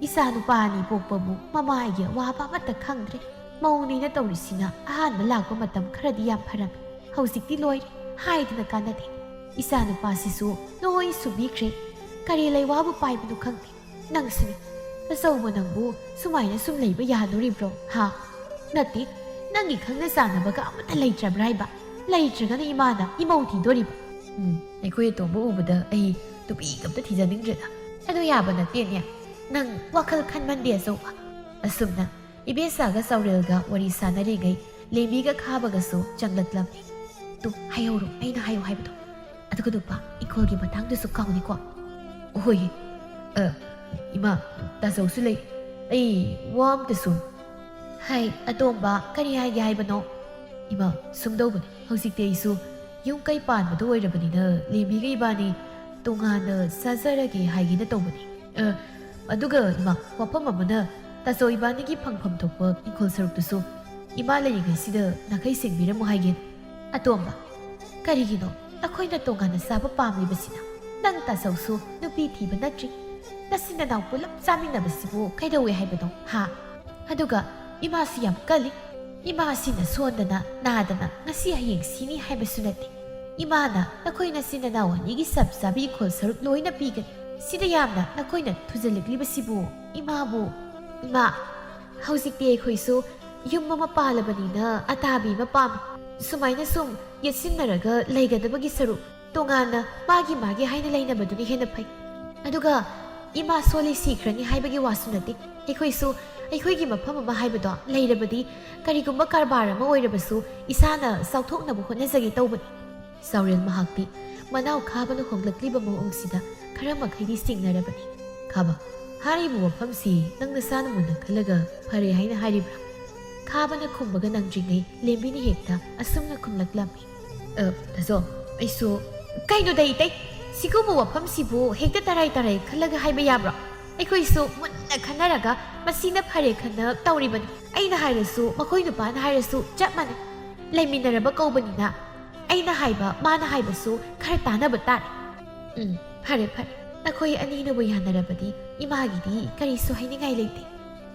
ꯏꯆꯥ ꯅꯨꯄꯥ ꯑꯅꯤ ꯄꯣꯛꯄꯕꯨ ꯃꯃꯥꯒꯤ ꯑꯋꯥꯕ ꯑꯃꯠꯇ ꯈꯪꯗ꯭ꯔꯦ꯫ ꯃꯧꯅꯦꯅ ꯇꯧꯔꯤꯁꯤꯅ ꯑꯍꯥꯟꯕ ꯂꯥꯛꯄ ꯃꯇꯝ ꯈꯔꯗꯤ ꯌꯥꯝ ꯐꯔꯝꯃꯤ꯫ ꯍꯧꯖꯤꯛꯇꯤ ꯂꯣꯏꯔꯦ꯫ ꯍꯥꯏꯗꯅ ꯀꯥꯟꯅꯗꯦ꯫ ꯏꯆꯥ ꯅꯨꯄꯥꯁꯤꯁꯨ ꯂꯣꯏ ꯁꯨꯕꯤꯈ꯭ꯔꯦ꯫ ꯀꯔꯤ ꯂꯩꯋꯥꯕꯨ ꯄꯥꯏꯕꯅꯣ ꯈꯪꯗꯦ꯫ ꯅꯪꯁꯨꯅꯤ꯫ ꯅꯆꯧꯕ ꯅꯪꯕꯨ ꯁꯨꯃꯥꯏꯅ ꯁꯨꯝ ꯂꯩꯕ ꯌꯥꯗꯣꯔꯤꯕ꯭ꯔꯣ? ꯍꯥ? ꯅꯠꯇꯦ, ꯅꯪꯒꯤ ꯈꯪꯅ ꯆꯥꯟꯅꯕꯒ ꯑꯃꯠꯇ ꯂꯩꯇ꯭ꯔꯕ꯭ꯔꯥ ꯍꯥꯏꯕ? ꯂꯩꯇ꯭ꯔꯒꯅ ꯏꯃꯥꯅ ꯏꯃꯧ ꯊꯤꯗꯣꯔꯤꯕ?" "ꯎꯝ, ꯑꯩꯈꯣꯏ ꯑꯇꯣꯝꯕ ꯎꯕꯗ ꯑꯩ ꯅꯨꯄꯤꯒ ꯑꯝꯇ ꯊꯤꯖꯅꯤꯡꯗ꯭ꯔꯦꯗ"꯫ "ꯑꯗꯨ ꯌꯥꯕ ꯅꯠꯇꯦꯅꯦ꯫ ꯅꯪ ꯋꯥꯈꯜ ꯈꯟꯃꯟꯗꯦ ꯑꯆꯧꯕ"꯫ ꯑꯁꯨꯝꯅ ꯏꯕꯦꯆꯥꯒ ꯆꯥꯎꯔꯦꯜꯒ ꯋꯥꯔꯤ ꯁꯥꯟꯅꯔꯤꯉꯩ ꯂꯦꯝꯕꯤꯒ ꯈꯥꯕꯒꯁꯨ ꯆꯪꯂꯛꯂꯝꯃꯤ꯫ "ꯇꯨ, ꯍꯥꯏꯍꯧꯔꯣ, ꯑꯩꯅ ꯍꯥꯏꯌꯨ ꯍꯥꯏꯕꯗꯣ꯫ ꯑꯗꯨꯒ ꯅꯨꯄꯥ, ꯏꯪꯈꯣꯜꯒꯤ ꯃꯇꯥꯡꯗꯨꯁꯨ ꯀꯥꯎꯅꯤꯀꯣ"꯫ "ꯍꯣꯏ, ꯑ, ꯏꯃꯥ, ꯇꯥꯆꯧꯁꯨ ꯂꯩ꯫ ꯑꯩ ꯋꯥ ꯑꯝꯇ ꯁꯨꯝ"꯫ "ꯍꯥꯏ, ꯑꯇꯣꯝꯕ, ꯀꯔꯤ ꯍꯥꯏꯒꯦ ꯍꯥꯏꯕꯅꯣ?" "ꯏꯃꯥ, ꯁꯨꯝꯗꯧꯕꯅꯤ, ꯍꯧꯖꯤꯛꯇꯤ ꯑꯩꯁꯨ ꯌꯨꯝ ꯀꯩ ꯄꯥꯟꯕꯗꯣ ꯑꯣꯏꯔꯕꯅꯤꯅ ꯂꯦꯝꯕꯤꯒ ꯏꯕꯥꯅꯤ ꯇꯣꯉꯥꯟꯅ ꯆꯥꯖꯔꯒꯦ ꯍꯥꯏꯒꯦꯅ ꯇꯧꯕꯅꯤ꯫ ꯑ, ꯑꯗꯨꯒ ꯏꯃꯥ, ꯋꯥꯐꯝ ꯑꯃꯅ, ꯇꯥꯆꯧ ꯏꯕꯥꯅꯤꯒꯤ ꯐꯪꯐꯝ ꯊꯣꯛꯄ ꯏꯪꯈꯣꯜ ꯁꯔꯨꯛꯇꯨꯁꯨ ꯏꯃꯥ ꯂꯩꯔꯤꯉꯩꯁꯤꯗ ꯅꯥꯈꯩ ꯁꯦꯡꯕꯤꯔꯝꯃꯨ ꯍꯥꯏꯒꯦ"꯫ "ꯑꯇꯣꯝꯕ, ꯀꯔꯤꯒꯤꯅꯣ ꯑꯩꯈꯣꯏꯅ ꯇꯣꯉꯥꯟꯅ ꯆꯥꯕ ꯄꯥꯝꯂꯤꯕꯁꯤꯅ? ꯅꯪ ꯇꯥꯆꯧꯁꯨ ꯅꯨꯄꯤ ꯊꯤꯕ ꯅꯠꯇ꯭ꯔꯤ꯫ ꯅꯆꯤꯟ ꯅꯅꯥꯎ ꯄꯨꯂꯞ ꯆꯥꯃꯤꯟꯅꯕꯁꯤꯕꯨ ꯀꯩꯗꯧꯋꯦ ꯍꯥꯏꯕꯅꯣ, ꯍꯥ? ꯑꯗꯨꯒ ꯏꯃꯥꯁꯤ ꯌꯥꯝ ꯀꯜꯂꯤ꯫ ꯏꯃꯥꯁꯤꯅ ꯁꯣꯟꯗꯅ ꯅꯥꯗꯅ ꯉꯁꯤ ꯍꯌꯦꯡ ꯁꯤꯅꯤ ꯍꯥꯏꯕꯁꯨ ꯅꯠꯇꯦ꯫ "ꯏꯃꯥꯅ ꯅꯈꯣꯏ ꯅꯆꯤꯟ ꯅꯅꯥꯎ ꯑꯅꯤꯒꯤ ꯆꯞ ꯆꯥꯕꯤ ꯏꯪꯈꯣꯜ ꯁꯔꯨꯛ ꯂꯣꯏꯅ ꯄꯤꯒꯅꯤ꯫ ꯁꯤꯗ ꯌꯥꯝꯅ ꯅꯈꯣꯏꯅ ꯊꯨꯖꯜꯂꯛꯂꯤꯕꯁꯤꯕꯨ ꯏꯃꯥꯕꯨ?" "ꯏꯃꯥ, ꯍꯧꯖꯤꯛꯇꯤ ꯑꯩꯈꯣꯏꯁꯨ ꯌꯨꯝ ꯑꯃ ꯄꯥꯜꯂꯕꯅꯤꯅ ꯑꯇꯥꯕꯤ ꯑꯃ ꯄꯥꯝꯃꯤ꯫ ꯁꯨꯃꯥꯏꯅ ꯁꯨꯝ ꯌꯦꯠꯁꯤꯟꯅꯔꯒ ꯂꯩꯒꯗꯕꯒꯤ ꯁꯔꯨꯛ ꯇꯣꯉꯥꯟꯅ ꯃꯥꯒꯤ ꯃꯥꯒꯤ ꯍꯥꯏꯅ ꯂꯩꯅꯕꯗꯨꯅ ꯍꯦꯟꯅ ꯐꯩ꯫ ꯑꯗꯨꯒ ꯏꯃꯥ ꯁꯣꯜꯂꯤ ꯁꯤꯈ꯭ꯔꯅꯤ ꯍꯥꯏꯕꯒꯤ ꯋꯥꯁꯨ ꯅꯠꯇꯦ꯫ ꯑꯩꯈꯣꯏꯁꯨ ꯑꯩꯈꯣꯏꯒꯤ ꯃꯐꯝ ꯑꯃ ꯍꯥꯏꯕꯗꯣ ꯂꯩꯔꯕꯗꯤ ꯀꯔꯤꯒꯨꯝꯕ ꯀꯔꯕꯥꯔ ꯑꯃ ꯑꯣꯏꯔꯕꯁꯨ ꯏꯁꯥꯅ ꯆꯥꯎꯊꯣꯛꯅꯕ ꯍꯣꯠꯅꯖꯒꯦ ꯇꯧꯕꯅꯤ꯫" ꯆꯥꯎꯔꯦꯜ ꯃꯍꯥꯛꯇꯤ ꯃꯅꯥꯎ ꯈꯥꯕꯅ ꯍꯣꯡꯂꯛꯂꯤꯕ ꯃꯑꯣꯡꯁꯤꯗ ꯈꯔ ꯃꯈꯩꯗꯤ ꯆꯤꯡꯅꯔꯕꯅꯤ꯫ "ꯈꯥꯕ, ꯍꯥꯏꯔꯤꯕ ꯋꯥꯐꯝꯁꯤ ꯅꯪ ꯅꯁꯥꯅ ꯃꯨꯟꯅ ꯈꯜꯂꯒ ꯐꯔꯦ ꯍꯥꯏꯅ ꯍꯥꯏꯔꯤꯕ꯭ꯔꯥ?" ꯈꯥꯕꯅ ꯈꯨꯝꯕꯒ ꯅꯪꯗ꯭ꯔꯤꯉꯩ ꯂꯦꯝꯕꯤꯅ ꯍꯦꯛꯇ ꯑꯁꯨꯝꯅ ꯈꯨꯝꯂꯛꯂꯝꯃꯤ꯫ "ꯑ, ꯇꯥꯖꯣ, ꯑꯩꯁꯨ..." "ꯀꯩꯅꯣꯗ ꯏꯇꯩ, ꯁꯤꯒꯨꯝꯕ ꯋꯥꯐꯝꯁꯤꯕꯨ ꯍꯦꯛꯇ ꯇꯔꯥꯏ ꯇꯔꯥꯏ ꯈꯜꯂꯒ ꯍꯥꯏꯕ ꯌꯥꯕ꯭ꯔꯣ? ꯑꯩꯈꯣꯏꯁꯨ ꯃꯨꯟꯅ ꯈꯟꯅꯔꯒ ꯃꯁꯤꯅ ꯐꯔꯦ ꯈꯟꯅ ꯇꯧꯔꯤꯕꯅꯤ꯫ ꯑꯩꯅ ꯍꯥꯏꯔꯁꯨ ꯃꯈꯣꯏ ꯅꯨꯄꯥꯅ ꯍꯥꯏꯔꯁꯨ ꯆꯞ ꯃꯥꯟꯅꯩ꯫ ꯂꯩꯃꯤꯟꯅꯔꯕ ꯀꯧꯕꯅꯤꯅ ꯑꯩꯅ ꯍꯥꯏꯕ ꯃꯥꯅ ꯍꯥꯏꯕꯁꯨ ꯈꯔ ꯇꯥꯟꯅꯕ ꯇꯥꯔꯦ꯫" "ꯎꯝ, ꯐꯔꯦ ꯐꯔꯦ, ꯅꯈꯣꯏ ꯑꯅꯤꯅꯕꯨ ꯌꯥꯅꯔꯕꯗꯤ ꯏꯃꯥꯒꯤꯗꯤ ꯀꯔꯤꯁꯨ ꯍꯥꯏꯅꯤꯡꯉꯥꯏ ꯂꯩꯇꯦ꯫"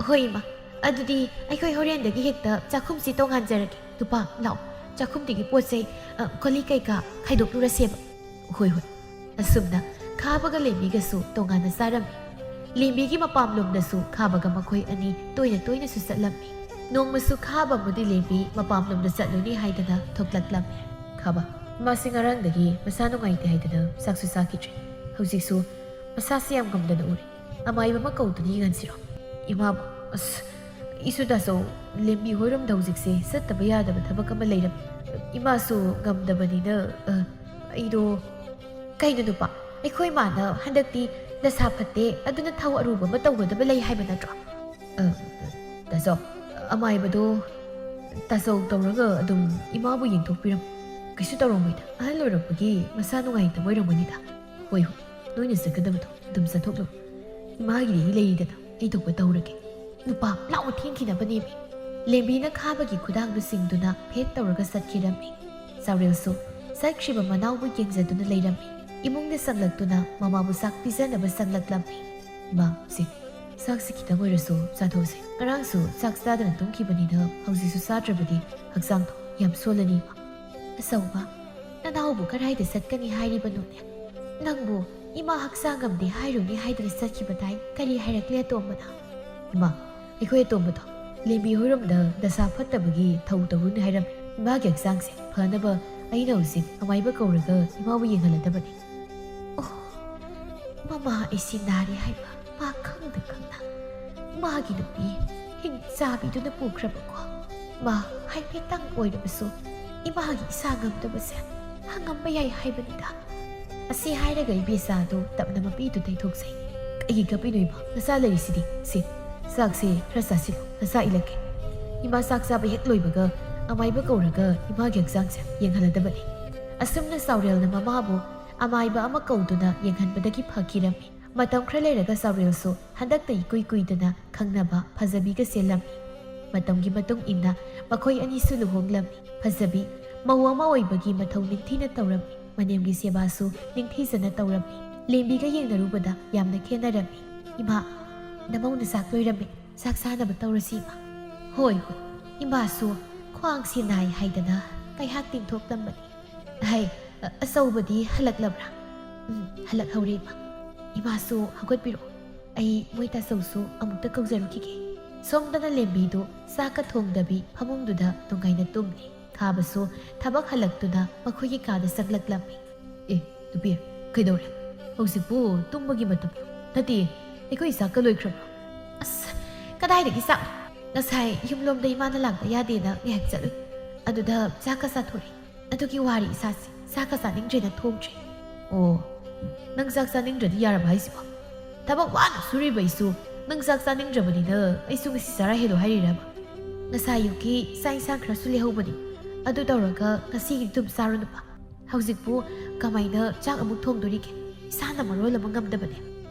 "ꯍꯣꯏ ꯏꯃꯥ, ꯑꯗꯨꯗꯤ ꯑꯩꯈꯣꯏ ꯍꯣꯔꯦꯟꯗꯒꯤ ꯍꯦꯛꯇ ꯆꯥꯛꯈꯨꯝꯁꯤ ꯇꯣꯉꯥꯟꯖꯔꯒꯦ꯫ ꯅꯨꯄꯥ, ꯂꯥꯛꯑꯣ, ꯆꯥꯛꯈꯨꯝꯗꯒꯤ ꯄꯣꯠ ꯆꯩ, ꯑ, ꯀꯣꯜ ꯂꯤꯛ ꯀꯩꯀꯥ ꯈꯥꯏꯗꯣꯛꯂꯨꯔꯁꯦꯕ꯫" "ꯍꯣꯏ ꯍꯣꯏ꯫" ꯑꯁꯨꯝꯅ ꯈꯥꯕꯒ ꯂꯦꯝꯕꯤꯒꯁꯨ ꯇꯣꯉꯥꯟꯅ ꯆꯥꯔꯝꯃꯤ꯫ ꯂꯦꯝꯕꯤꯒꯤ ꯃꯄꯥꯝꯂꯣꯝꯗꯁꯨ ꯈꯥꯕꯒ ꯃꯈꯣꯏ ꯑꯅꯤ ꯇꯣꯏꯅ ꯇꯣꯏꯅꯁꯨ ꯆꯠꯂꯝꯃꯤ꯫ ꯅꯣꯡꯃꯁꯨ ꯈꯥꯕ ꯑꯃꯗꯤ ꯂꯦꯝꯕꯤ ꯃꯄꯥꯝꯂꯣꯝꯗ ꯆꯠꯂꯨꯅꯤ ꯍꯥꯏꯗꯅ ꯊꯣꯛꯂꯛꯂꯝꯃꯤ꯫ "ꯈꯥꯕ, ꯃꯥꯁꯤ ꯉꯔꯥꯡꯗꯒꯤ ꯃꯁꯥ ꯅꯨꯡꯉꯥꯏꯇꯦ ꯍꯥꯏꯗꯅ ꯆꯥꯛꯁꯨ ꯆꯥꯈꯤꯗ꯭ꯔꯦ꯫ ꯍꯧꯖꯤꯛꯁꯨ ꯃꯁꯥꯁꯤ ꯌꯥꯝ ꯉꯝꯗꯅ ꯎꯔꯦ꯫ ꯑꯃꯥꯏꯕ ꯑꯃ ꯀꯧꯗꯨꯅ ꯌꯦꯡꯍꯟꯁꯤꯔꯣ?" "ꯏꯃꯥꯕꯨ, ꯑꯁ, ꯏꯁꯨ ꯇꯥꯆꯧ ꯂꯦꯝꯕꯤ ꯍꯣꯏꯔꯣꯝꯗ ꯍꯧꯖꯤꯛꯁꯦ ꯆꯠꯇꯕ ꯌꯥꯗꯕ ꯊꯕꯛ ꯑꯃ ꯂꯩꯔꯝ꯫ ꯏꯃꯥꯁꯨ ꯉꯝꯗꯕꯅꯤꯅ, ꯑ, ꯑꯩꯗꯣ..." "ꯀꯩꯅꯣ ꯅꯨꯄꯥ, ꯑꯩꯈꯣꯏ ꯃꯥꯅ ꯍꯟꯗꯛꯇꯤ ꯅꯁꯥ ꯐꯠꯇꯦ, ꯑꯗꯨꯅ ꯊꯧ ꯑꯔꯨꯕ ꯑꯃ ꯇꯧꯒꯗꯕ ꯂꯩ ꯍꯥꯏꯕ ꯅꯠꯇ꯭ꯔꯣ?" "ꯑ, ꯇꯥꯆꯧ, ꯑꯃꯥꯏꯕꯗꯣ ꯇꯥꯆꯧ ꯇꯧꯔꯒ ꯑꯗꯨꯝ ꯏꯃꯥꯕꯨ ꯌꯦꯡꯊꯣꯛꯄꯤꯔꯝꯃꯨ꯫ ꯀꯩꯁꯨ ꯇꯧꯔꯝꯃꯣꯏꯗ꯫ ꯑꯍꯜ ꯑꯣꯏꯔꯛꯄꯒꯤ ꯃꯁꯥ ꯅꯨꯡꯉꯥꯏꯇꯕ ꯑꯣꯏꯔꯝꯒꯅꯤꯗ꯫ ꯍꯣꯏ, ꯍꯣꯏ, ꯅꯣꯏꯅ ꯆꯠꯀꯗꯕꯗꯣ ꯑꯗꯨꯝ ꯆꯠꯊꯣꯛꯂꯨ꯫ ꯏꯃꯥꯒꯤꯗꯤ ꯑꯩ ꯂꯩꯔꯤꯗꯅ, ꯑꯩ ꯊꯣꯛꯄ ꯇꯧꯔꯒꯦ꯫" "ꯅꯨꯄꯥ, ꯂꯥꯛꯑꯣ, ꯊꯦꯡꯈꯤꯅꯕꯅꯦꯃꯤ꯫" ꯂꯦꯝꯕꯤꯅ ꯈꯥꯕꯒꯤ ꯈꯨꯗꯥꯡꯗꯨ ꯆꯤꯡꯗꯨꯅ ꯐꯦꯠ ꯇꯧꯔꯒ ꯆꯠꯈꯤꯔꯝꯃꯤ꯫ ꯆꯥꯎꯔꯦꯜꯁꯨ ꯆꯠꯈ꯭ꯔꯤꯕ ꯃꯅꯥꯎꯕꯨ ꯌꯦꯡꯖꯗꯨꯅ ꯂꯩꯔꯝꯃꯤ꯫ ꯏꯃꯨꯡꯗ ꯆꯪꯂꯛꯇꯨꯅ ꯃꯃꯥꯕꯨ ꯆꯥꯛ ꯄꯤꯖꯅꯕ ꯆꯪꯂꯛꯂꯝꯃꯤ꯫ "ꯏꯃꯥ, ꯁꯦ, ꯆꯥꯛꯁꯤ ꯈꯤꯇꯪ ꯑꯣꯏꯔꯁꯨ ꯆꯥꯊꯣꯛꯁꯦ꯫ ꯉꯔꯥꯡꯁꯨ ꯆꯥꯛ ꯆꯥꯗꯅ ꯇꯨꯝꯈꯤꯕꯅꯤꯅ ꯍꯧꯖꯤꯛꯁꯨ ꯆꯥꯗ꯭ꯔꯕꯗꯤ ꯍꯛꯆꯥꯡꯗꯣ ꯌꯥꯝ ꯁꯣꯜꯂꯅꯤ, ꯏꯃꯥ꯫" "ꯑꯆꯧꯕ, ꯅꯅꯥꯎꯕꯨ ꯀꯗꯥꯏꯗ ꯆꯠꯀꯅꯤ ꯍꯥꯏꯔꯤꯕꯅꯣꯅꯦ? ꯅꯪꯕꯨ ꯏꯃꯥ ꯍꯛꯆꯥꯡ ꯉꯝꯗꯦ ꯍꯥꯏꯔꯨꯅꯤ ꯍꯥꯏꯗꯨꯅ ꯆꯠꯈꯤꯕꯗꯥꯏ? ꯀꯔꯤ ꯍꯥꯏꯔꯛꯂꯦ ꯑꯇꯣꯝꯕꯅ? ꯏꯃꯥ, ꯑꯩꯈꯣꯏ ꯑꯇꯣꯝꯕꯗꯣ ꯂꯦꯝꯕꯤ ꯍꯣꯏꯔꯣꯝꯗ ꯗꯁꯥ ꯐꯠꯇꯕꯒꯤ ꯊꯧ ꯇꯧꯔꯨꯅꯤ ꯍꯥꯏꯔꯝꯃꯤ꯫ ꯏꯃꯥꯒꯤ ꯍꯛꯆꯥꯡꯁꯦ ꯐꯅꯕ ꯑꯩꯅ ꯍꯧꯖꯤꯛ ꯑꯃꯥꯏꯕ ꯀꯧꯔꯒ ꯏꯃꯥꯕꯨ ꯌꯦꯡꯍꯜꯂꯗꯕꯅꯤ꯫ ꯑꯣ, ꯃꯃꯥ ꯑꯩꯁꯤ ꯅꯥꯔꯤ ꯍꯥꯏꯕ ꯃꯥ ꯈꯪꯗ ꯈꯪꯗ ꯃꯥꯒꯤ ꯅꯨꯄꯤ ꯍꯤꯡꯆꯥꯕꯤꯗꯨꯅ ꯄꯨꯈ꯭ꯔꯕꯀꯣ꯫ ꯃꯥ ꯍꯥꯏꯐꯦꯠꯇꯪ ꯑꯣꯏꯔꯕꯁꯨ ꯏꯃꯥꯒꯤ ꯏꯁꯥ ꯉꯝꯗꯕꯁꯦ ꯍꯪꯉꯝꯕ ꯌꯥꯏ ꯍꯥꯏꯕꯅꯤꯗ꯫ ꯑꯁꯤ ꯍꯥꯏꯔꯒ ꯏꯕꯦꯆꯥꯗꯨ ꯇꯞꯅ ꯃꯄꯤꯗꯨ ꯇꯩꯊꯣꯛꯆꯩ꯫ "ꯑꯩꯒꯤ ꯀꯞꯄꯤꯅꯣ ꯏꯃꯥ? ꯅꯆꯥ ꯂꯩꯔꯤꯁꯤꯗꯤ꯫ ꯁꯤ, ꯆꯥꯛꯁꯦ ꯈꯔ ꯆꯥꯁꯤꯜꯂꯨ, ꯅꯆꯥ ꯏꯜꯂꯛꯀꯦ꯫ ꯏꯃꯥ ꯆꯥꯛ ꯆꯥꯕ ꯍꯦꯛ ꯂꯣꯏꯕꯒ ꯑꯃꯥꯏꯕ ꯀꯧꯔꯒ ꯏꯃꯥꯒꯤ ꯍꯛꯆꯥꯡꯁꯦ ꯌꯦꯡꯍꯜꯂꯗꯕꯅꯤ"꯫ ꯑꯁꯨꯝꯅ ꯆꯥꯎꯔꯦꯜꯅ ꯃꯃꯥꯕꯨ ꯑꯃꯥꯏꯕ ꯑꯃ ꯀꯧꯗꯨꯅ ꯌꯦꯡꯍꯟꯕꯗꯒꯤ ꯐꯈꯤꯔꯝꯃꯤ꯫ ꯃꯇꯝ ꯈꯔ ꯂꯩꯔꯒ ꯆꯥꯎꯔꯦꯜꯁꯨ ꯍꯟꯗꯛꯇ ꯏꯀꯨꯏ ꯀꯨꯏꯗꯅ ꯈꯪꯅꯕ ꯐꯖꯕꯤꯒ ꯆꯦꯜꯂꯝꯃꯤ꯫ ꯃꯇꯝꯒꯤ ꯃꯇꯨꯡ ꯏꯟꯅ ꯃꯈꯣꯏ ꯑꯅꯤꯁꯨ ꯂꯨꯍꯣꯡꯂꯝꯃꯤ꯫ ꯐꯖꯕꯤ ꯃꯧ ꯑꯃ ꯑꯣꯏꯕꯒꯤ ꯃꯊꯧ ꯅꯤꯡꯊꯤꯅ ꯇꯧꯔꯝꯃꯤ꯫ ꯃꯅꯦꯝꯒꯤ ꯁꯦꯕꯥꯁꯨ ꯅꯤꯡꯊꯤꯖꯅ ꯇꯧꯔꯝꯃꯤ꯫ ꯂꯦꯝꯕꯤꯒ ꯌꯦꯡꯅꯔꯨꯕꯗ ꯌꯥꯝꯅ ꯈꯦꯠꯅꯔꯝꯃꯤ꯫ "ꯏꯃꯥ, ꯅꯃꯧꯅ ꯆꯥꯛ ꯂꯣꯏꯔꯝꯃꯤ꯫ ꯆꯥꯛ ꯆꯥꯅꯕ ꯇꯧꯔꯁꯤ, ꯏꯃꯥ"꯫ "ꯍꯣꯏ, ꯍꯣꯏ"꯫ ꯏꯃꯥꯁꯨ ꯈ꯭ꯋꯥꯡꯁꯤ ꯅꯥꯏ ꯍꯥꯏꯗꯅ ꯀꯩꯍꯥꯛ ꯇꯤꯡꯊꯣꯛꯂꯝꯕꯅꯤ꯫ "ꯍꯩ, ꯑ-, ꯑꯆꯧꯕꯗꯤ ꯍꯜꯂꯛꯂꯕ꯭ꯔꯥ?" "ꯎꯝ, ꯍꯜꯂꯛꯍꯧꯔꯦ, ꯏꯃꯥ"꯫ "ꯏꯃꯥꯁꯨ ꯍꯧꯒꯠꯄꯤꯔꯣ꯫ ꯑꯩ ꯃꯣꯏ ꯇꯥꯆꯧꯁꯨ ꯑꯃꯨꯛꯇ ꯀꯧꯖꯔꯨꯈꯤꯒꯦ"꯫ ꯁꯣꯝꯗꯅ ꯂꯦꯝꯕꯤꯗꯨ ꯆꯥꯛꯀ ꯊꯣꯡꯗꯕꯤ ꯐꯃꯨꯡꯗꯨꯗ ꯅꯨꯡꯉꯥꯏꯅ ꯇꯨꯝꯂꯤ꯫ ꯈꯥꯕꯁꯨ ꯊꯕꯛ ꯍꯜꯂꯛꯇꯨꯅ ꯃꯈꯣꯏꯒꯤ ꯀꯥꯗ ꯆꯪꯂꯛꯂꯝꯃꯤ꯫ "ꯑꯦ, ꯅꯨꯄꯤ, ꯀꯩꯗꯧꯔꯦ? ꯍꯧꯖꯤꯛꯄꯨ ꯇꯨꯝꯕꯒꯤ ꯃꯇꯝ ꯅꯠꯇꯦ꯫ ꯑꯩꯈꯣꯏ ꯆꯥꯛꯀ ꯂꯣꯏꯈ꯭ꯔꯕ꯭ꯔꯣ?" "ꯑꯁ, ꯀꯗꯥꯏꯗꯒꯤ ꯆꯥꯛ? ꯉꯁꯥꯏ ꯌꯨꯝꯂꯣꯝꯗ ꯏꯃꯥꯅ ꯂꯥꯛꯄ ꯌꯥꯗꯦꯅ ꯉꯥꯏꯍꯥꯛ ꯆꯠꯂꯨꯏ꯫ ꯑꯗꯨꯗ ꯆꯥꯛꯀ ꯆꯥꯊꯣꯔꯛꯏ꯫ ꯑꯗꯨꯒꯤ ꯋꯥꯔꯤ ꯏꯁꯥꯁꯦ꯫ ꯆꯥꯛꯀ ꯆꯥꯅꯤꯡꯗ꯭ꯔꯦꯅ ꯊꯣꯡꯗ꯭ꯔꯦ"꯫ "ꯑꯣ, ꯅꯪ ꯆꯥꯛ ꯆꯥꯅꯤꯡꯗ꯭ꯔꯗꯤ ꯌꯥꯔꯕ ꯍꯥꯏꯁꯤꯕꯣ? ꯊꯕꯛ ꯋꯥꯅ ꯁꯨꯔꯤꯕ ꯑꯩꯁꯨ ꯅꯪ ꯆꯥꯛ ꯆꯥꯅꯤꯡꯗ꯭ꯔꯕꯅꯤꯅ ꯑꯩꯁꯨ ꯉꯁꯤ ꯆꯔꯥ ꯍꯦꯜꯂꯣ ꯍꯥꯏꯔꯤꯔꯕ? ꯉꯁꯥꯏ ꯑꯌꯨꯛꯀꯤ ꯆꯥꯛ ꯏꯟꯁꯥꯡ ꯈꯔꯁꯨ ꯂꯦꯍꯧꯕꯅꯤ꯫ ꯑꯗꯨ ꯇꯧꯔꯒ ꯉꯁꯤꯒꯤꯗꯤ ꯑꯗꯨꯝ ꯆꯥꯔꯨꯅꯨꯕ꯫ ꯍꯧꯖꯤꯛꯄꯨ ꯀꯃꯥꯏꯅ ꯆꯥꯛ ꯑꯃꯨꯛ ꯊꯣꯡꯗꯣꯔꯤꯒꯦ? ꯏꯁꯥꯅ ꯃꯔꯣꯜ ꯑꯃ ꯉꯝꯗꯕꯅꯦ"꯫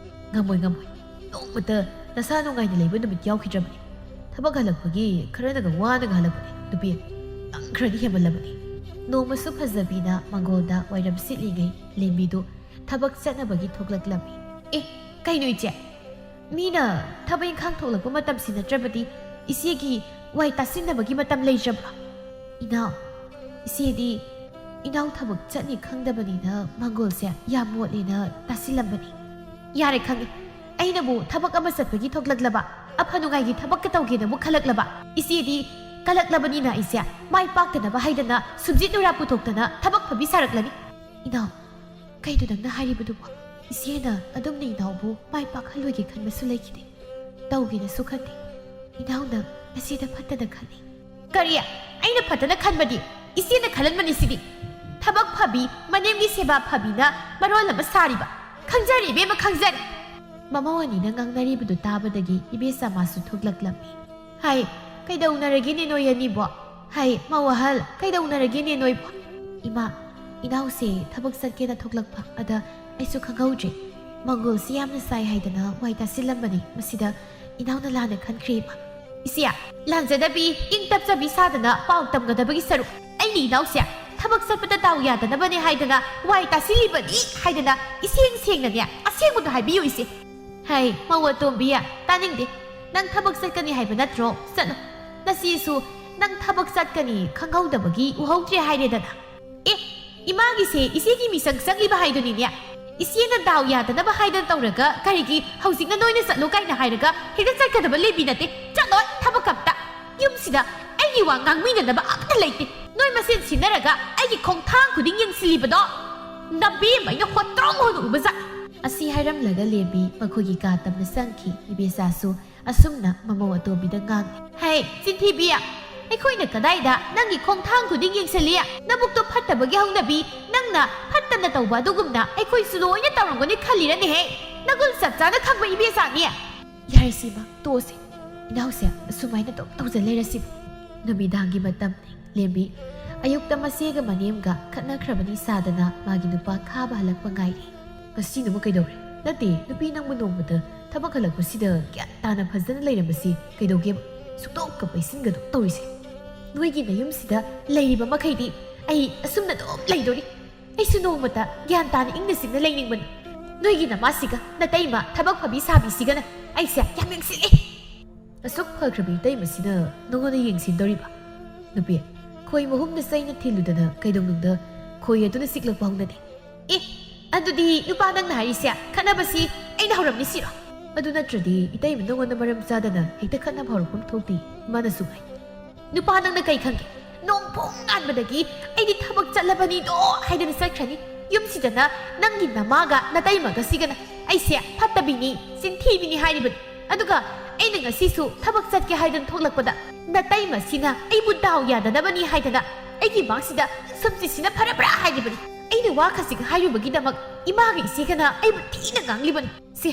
"ꯉꯝꯃꯣꯏ, ꯉꯝꯃꯣꯏ꯫ ꯅꯣꯡꯃꯇ ꯅꯁꯥ ꯅꯨꯡꯉꯥꯏꯅ ꯂꯩꯕ ꯅꯨꯃꯤꯠ ꯌꯥꯎꯈꯤꯗ꯭ꯔꯕꯅꯤ꯫ ꯊꯕꯛ ꯍꯜꯂꯛꯄꯒꯤ ꯈꯔꯅꯒ ꯋꯥꯅꯒ ꯍꯜꯂꯛꯄꯅꯦ꯫ ꯅꯨꯄꯤ, ꯅꯪ ꯈꯔꯗꯤ ꯍꯦꯟꯃꯜꯂꯕꯅꯤ"꯫ ꯅꯣꯡꯃꯁꯨ ꯐꯖꯕꯤꯅ ꯃꯪꯒꯣꯜꯗ ꯋꯥꯏꯔꯝ ꯁꯤꯠꯂꯤꯉꯩ ꯂꯦꯝꯕꯤꯗꯨ ꯊꯕꯛ ꯆꯠꯅꯕꯒꯤ ꯊꯣꯛꯂꯛꯂꯝꯃꯤ꯫ "ꯑꯦ, ꯀꯩꯅꯣ ꯏꯆꯦ? ꯃꯤꯅ ꯊꯕꯛ ꯏꯪꯈꯥꯡ ꯊꯣꯛꯂꯛꯄ ꯃꯇꯝꯁꯤ ꯅꯠꯇ꯭ꯔꯕꯗꯤ ꯏꯆꯦꯒꯤ ꯋꯥꯏ ꯇꯥꯁꯤꯟꯅꯕꯒꯤ ꯃꯇꯝ ꯂꯩꯇ꯭ꯔꯕ꯭ꯔꯣ?" "ꯏꯅꯥꯎ, ꯏꯆꯦꯗꯤ ꯏꯅꯥꯎ ꯊꯕꯛ ꯆꯠꯅꯤ ꯈꯪꯗꯕꯅꯤꯅ ꯃꯪꯒꯣꯜꯁꯦ ꯌꯥꯝ ꯃꯣꯠꯂꯦꯅ ꯇꯥꯁꯤꯜꯂꯝꯕꯅꯤ꯫ ꯌꯥꯔꯦ, ꯈꯪꯉꯦ꯫ ꯑꯩꯅꯕꯨ ꯊꯕꯛ ꯑꯃ ꯆꯠꯄꯒꯤ ꯊꯣꯛꯂꯛꯂꯕ, ꯑꯐ ꯅꯨꯡꯉꯥꯏꯒꯤ ꯊꯕꯛꯀ ꯇꯧꯒꯦꯅꯕꯨ ꯈꯜꯂꯛꯂꯕ꯫ ꯏꯆꯦꯗꯤ ꯀꯜꯂꯛꯂꯕꯅꯤꯅ ꯑꯩꯁꯦ ꯃꯥꯏ ꯄꯥꯛꯇꯅꯕ ꯍꯥꯏꯗꯅ ꯁꯨꯝꯖꯤꯠ ꯅꯨꯔꯥ ꯄꯨꯊꯣꯛꯇꯅ ꯊꯕꯛ ꯐꯕꯤ ꯁꯥꯔꯛꯂꯅꯤ꯫ ꯏꯅꯥꯎ, ꯀꯩꯅꯣ ꯅꯪꯅ ꯍꯥꯏꯔꯤꯕꯗꯨꯕꯣ? ꯏꯆꯦꯅ ꯑꯗꯨꯝꯅ ꯏꯅꯥꯎꯕꯨ ꯃꯥꯏ ꯄꯥꯛꯍꯜꯂꯣꯏꯒꯦ ꯈꯟꯕꯁꯨ ꯂꯩꯈꯤꯗꯦ꯫ ꯇꯧꯒꯦꯅꯁꯨ ꯈꯟꯗꯦ꯫ ꯏꯅꯥꯎꯅ ꯅꯆꯦꯗ ꯐꯠꯇꯅ ꯈꯜꯂꯤ꯫ ꯀꯔꯤ? ꯑꯩꯅ ꯐꯠꯇꯅ ꯈꯟꯕꯗꯤ? ꯏꯆꯦꯅ ꯈꯜꯍꯟꯕꯅꯤ ꯁꯤꯗꯤ꯫ ꯊꯕꯛ ꯐꯕꯤ, ꯃꯅꯦꯝꯒꯤ ꯁꯦꯕꯥ ꯐꯕꯤꯅ ꯃꯔꯣꯜ ꯑꯃ ꯁꯥꯔꯤꯕ꯫ ꯈꯪꯖꯔꯦ ꯏꯕꯦꯝꯃ, ꯈꯪꯖꯔꯦ꯫ ꯃꯃꯧ ꯑꯅꯤꯅ ꯉꯥꯡꯅꯔꯤꯕꯗꯨ ꯇꯥꯕꯗꯒꯤ ꯏꯕꯦꯆꯥ ꯃꯥꯁꯨ ꯊꯣꯛꯂꯛꯂꯝꯃꯤ꯫ ꯍꯥꯏ, ꯀꯩꯗꯧꯅꯔꯒꯦꯅꯦ ꯅꯣꯏ ꯑꯅꯤꯕꯣ? ꯍꯥꯏ, ꯃꯧ ꯑꯍꯜ, ꯀꯩꯗꯧꯅꯔꯒꯦꯅꯦ ꯅꯣꯏꯕꯣ? ꯏꯃꯥ, ꯏꯅꯥꯎꯁꯦ ꯊꯕꯛ ꯆꯠꯀꯦꯅ ꯊꯣꯛꯂꯛꯄ, ꯑꯗ ꯑꯩꯁꯨ ꯈꯪꯍꯧꯗ꯭ꯔꯦ꯫ ꯃꯪꯒꯣꯜꯁꯤ ꯌꯥꯝꯅ ꯆꯥꯏ ꯍꯥꯏꯗꯅ ꯋꯥꯏ ꯇꯥꯁꯤꯜꯂꯝꯕꯅꯤ꯫ ꯃꯁꯤꯗ ꯏꯅꯥꯎꯅ ꯂꯥꯟꯅ ꯈꯟꯈ꯭ꯔꯦ, ꯏꯃꯥ꯫ ꯏꯆꯦ, ꯂꯥꯟꯖꯗꯕꯤ, ꯏꯪ ꯇꯞꯆꯕꯤ ꯁꯥꯗꯅ ꯄꯥꯎ ꯇꯝꯒꯗꯕꯒꯤ ꯁꯔꯨꯛ꯫ ꯑꯩꯅ ꯏꯅꯥꯎꯁꯦ ꯊꯕꯛ ꯆꯠꯄꯗ ꯗꯥꯎ ꯌꯥꯗꯅꯕꯅꯦ ꯍꯥꯏꯗꯅ ꯋꯥꯏ ꯇꯥꯁꯤꯜꯂꯤꯕꯅꯤ ꯍꯥꯏꯗꯅ ꯏꯁꯦꯡ ꯁꯦꯡꯅꯅꯦ ꯑꯁꯦꯡꯕꯗꯣ ꯍꯥꯏꯕꯤꯌꯨ, ꯏꯆꯦ꯫ ꯍꯩ, ꯃꯧ ꯑꯇꯣꯝꯕꯤ, ꯇꯥꯅꯤꯡꯗꯦ꯫ ꯅꯪ ꯊꯕꯛ ꯆꯠꯀꯅꯤ ꯍꯥꯏꯕ ꯅꯠꯇ꯭ꯔꯣ? ꯆꯠꯂꯣ꯫ ꯅꯆꯦꯁꯨ ꯅꯪ ꯊꯕꯛ ꯆꯠꯀꯅꯤ ꯈꯪꯍꯧꯗꯕꯒꯤ ꯎꯍꯧꯗ꯭ꯔꯦ ꯍꯥꯏꯔꯦꯗꯅ꯫ ꯑꯦ, ꯏꯃꯥꯒꯤꯁꯦ ꯏꯆꯦꯒꯤ ꯃꯤꯆꯪ ꯆꯪꯂꯤꯕ ꯍꯥꯏꯗꯨꯅꯤꯅꯦ꯫ ꯏꯆꯦꯅ ꯗꯥꯎ ꯌꯥꯗꯅꯕ ꯍꯥꯏꯗꯅ ꯇꯧꯔꯒ ꯀꯔꯤꯒꯤ ꯍꯧꯖꯤꯛꯅ ꯅꯣꯏꯅ ꯆꯠꯂꯣ ꯀꯥꯏꯅ ꯍꯥꯏꯔꯒ ꯍꯦꯛꯇ ꯆꯠꯀꯗꯕ ꯂꯩꯕꯤ ꯅꯠꯇꯦ꯫ ꯆꯠꯂꯣꯏ ꯊꯕꯛ ꯑꯝꯇ꯫ ꯌꯨꯝꯁꯤꯗ ꯑꯩꯒꯤ ꯋꯥ ꯉꯥꯡꯃꯤꯟꯅꯅꯕ ꯑꯝꯇ ꯂꯩꯇꯦ꯫ ꯅꯣꯏ ꯃꯁꯦꯟ ꯁꯤꯟꯅꯔꯒ ꯑꯩꯒꯤ ꯈꯣꯡꯊꯥꯡ ꯈꯨꯗꯤꯡ ꯌꯦꯡꯁꯤꯜꯂꯤꯕꯗꯣ ꯅꯕꯦꯝꯃ ꯑꯩꯅ ꯍꯣꯠꯇ꯭ꯔꯣꯡ ꯍꯣꯟꯅ ꯎꯕꯖꯥꯠ꯫ ꯑꯁꯤ ꯍꯥꯏꯔꯝꯂꯒ ꯂꯦꯝꯕꯤ ꯃꯈꯣꯏꯒꯤ ꯀꯥ ꯇꯝꯅ ꯆꯪꯈꯤ꯫ ꯏꯕꯦꯆꯥꯁꯨ ꯑꯁꯨꯝꯅ ꯃꯃꯧ ꯑꯇꯣꯝꯕꯤꯗ ꯉꯥꯡꯉꯤ꯫ ꯍꯩ, ꯆꯤꯟꯊꯤꯕꯤ! ꯑꯩꯈꯣꯏꯅ ꯀꯗꯥꯏꯗ ꯅꯪꯒꯤ ꯈꯣꯡꯊꯥꯡ ꯈꯨꯗꯤꯡ ꯌꯦꯡꯁꯤꯜꯂꯤ? ꯅꯕꯨꯛꯇꯣ ꯐꯠꯇꯕꯒꯤ ꯍꯧꯅꯕꯤ, ꯅꯪꯅ ꯐꯠꯇꯅ ꯇꯧꯕ ꯑꯗꯨꯒꯨꯝꯅ ꯑꯩꯈꯣꯏꯁꯨ ꯂꯣꯏꯅ ꯇꯧꯔꯝꯒꯅꯤ ꯈꯜꯂꯤꯔꯅꯦꯍꯦ? ꯅꯒꯨꯜ ꯆꯞ ꯆꯥꯅ ꯈꯪꯕ ꯏꯕꯦꯆꯥꯅꯤ꯫ ꯌꯥꯔꯦ ꯁꯤꯃ, ꯇꯣꯛꯑꯁꯤ꯫ ꯏꯅꯥꯎꯁꯦ ꯑꯁꯨꯃꯥꯏꯅ ꯑꯗꯨꯝ ꯇꯧꯖ ꯂꯩꯔꯁꯤꯕꯨ꯫ ꯅꯨꯃꯤꯗꯥꯡꯒꯤ ꯃꯇꯝꯅꯤ꯫ ꯂꯦꯝꯕꯤ ꯑꯌꯨꯛꯇ ꯃꯆꯦꯒ ꯃꯅꯦꯝꯒ ꯈꯠꯅꯈ꯭ꯔꯕꯅꯤ ꯁꯥꯗꯅ ꯃꯥꯒꯤ ꯅꯨꯄꯥ ꯈꯥꯕ ꯍꯜꯂꯛꯄ ꯉꯥꯏꯔꯤ꯫ ꯉꯁꯤꯅꯕꯨ ꯀꯩꯗꯧꯔꯦ? ꯅꯠꯇꯦ, ꯅꯨꯄꯤ ꯅꯪꯕꯨ ꯅꯣꯡꯃꯗ ꯊꯕꯛ ꯍꯜꯂꯛꯄꯁꯤꯗ ꯒ꯭ꯌꯥꯟ ꯇꯥꯅ ꯐꯖꯅ ꯂꯩꯔꯝꯕꯁꯤ ꯀꯩꯗꯧꯒꯦꯕ? ꯁꯨꯛꯇꯣꯛꯀ ꯄꯩꯁꯤꯟꯒꯗꯧ ꯇꯧꯔꯤꯁꯦ꯫ ꯅꯣꯏꯒꯤ ꯅꯌꯨꯝꯁꯤꯗ ꯂꯩꯔꯤꯕ ꯃꯈꯩꯗꯤ ꯑꯩ ꯑꯁꯨꯝꯅ ꯑꯗꯨꯝ ꯂꯩꯗꯣꯔꯤ꯫ ꯑꯩꯁꯨ ꯅꯣꯡꯃꯇ ꯒ꯭ꯌꯥꯟ ꯇꯥꯅ ꯏꯪꯅ ꯆꯤꯛꯅ ꯂꯩꯅꯤꯡꯕꯅꯤ꯫ ꯅꯣꯏꯒꯤ ꯅꯃꯥꯁꯤꯒ ꯅꯇꯩꯃ ꯊꯕꯛ ꯐꯕꯤ ꯁꯥꯕꯤꯁꯤꯒꯅ ꯑꯩꯁꯦ ꯌꯥꯝ ꯌꯦꯡꯁꯤꯜꯂꯤ꯫ ꯑꯁꯨꯛ ꯐꯈ꯭ꯔꯕ ꯏꯇꯩꯃꯁꯤꯅ ꯅꯉꯣꯟꯗ ꯌꯦꯡꯁꯤꯟꯗꯧꯔꯤꯕ? ꯅꯨꯄꯤ, ꯈꯣꯏ ꯃꯍꯨꯝꯅ ꯆꯩꯅ ꯊꯤꯜꯂꯨꯗꯅ ꯀꯩꯗꯧꯅꯨꯡꯗ ꯈꯣꯏ ꯑꯗꯨꯅ ꯆꯤꯛꯂꯛꯄ ꯍꯧꯅꯗꯦ꯫ ꯑꯦ, ꯑꯗꯨꯗꯤ ꯅꯨꯄꯥ ꯅꯪꯅ ꯍꯥꯏꯔꯤꯁꯦ ꯈꯠꯅꯕꯁꯤ ꯑꯩꯅ ꯍꯧꯔꯝꯅꯤ ꯁꯤꯔꯣ? ꯑꯗꯨ ꯅꯠꯇ꯭ꯔꯗꯤ ꯏꯇꯩꯃ ꯅꯉꯣꯟꯗ ꯃꯔꯝ ꯆꯥꯗꯅ ꯍꯦꯛꯇ ꯈꯠꯅꯕ ꯍꯧꯔꯛꯐꯝ ꯊꯣꯛꯇꯦ, ꯏꯃꯥꯅꯁꯨ ꯍꯥꯏ꯫ ꯅꯨꯄꯥ ꯅꯪꯅ ꯀꯩ ꯈꯪꯒꯦ? ꯅꯣꯡ ꯐꯣꯡ ꯉꯥꯟꯕꯗꯒꯤ ꯑꯩꯗꯤ ꯊꯕꯛ ꯆꯠꯂꯕꯅꯤꯗꯣ ꯍꯥꯏꯗꯅ ꯆꯠꯈ꯭ꯔꯅꯤ꯫ ꯌꯨꯝꯁꯤꯗꯅ ꯅꯪꯒꯤ ꯅꯃꯥꯒ ꯅꯇꯩꯃꯒꯁꯤꯒꯅ ꯑꯩꯁꯦ ꯐꯠꯇꯕꯤꯅꯤ, ꯆꯤꯟꯊꯤꯕꯤꯅꯤ ꯍꯥꯏꯔꯤꯕꯅꯤ꯫ ꯑꯗꯨꯒ ꯑꯩꯅ ꯉꯁꯤꯁꯨ ꯊꯕꯛ ꯆꯠꯀꯦ ꯍꯥꯏꯗꯅ ꯊꯣꯛꯂꯛꯄꯗ ꯅꯇꯩꯃꯁꯤꯅ ꯑꯩꯕꯨ ꯗꯥꯎ ꯌꯥꯗꯅꯕꯅꯤ ꯍꯥꯏꯗꯅ ꯑꯩꯒꯤ ꯃꯥꯡꯁꯤꯗ ꯁꯨꯝꯆꯤꯠꯁꯤꯅ ꯐꯔꯕ꯭ꯔꯥ ꯍꯥꯏꯔꯤꯕꯅꯤ꯫ ꯑꯩꯅ ꯋꯥ ꯈꯖꯤꯛ ꯍꯥꯏꯔꯨꯕꯒꯤꯗꯃꯛ ꯏꯃꯥꯒ ꯏꯆꯦꯒꯅ ꯑꯩꯕꯨ ꯊꯤꯅ ꯉꯥꯡꯂꯤꯕꯅꯤ꯫ ꯁꯦ,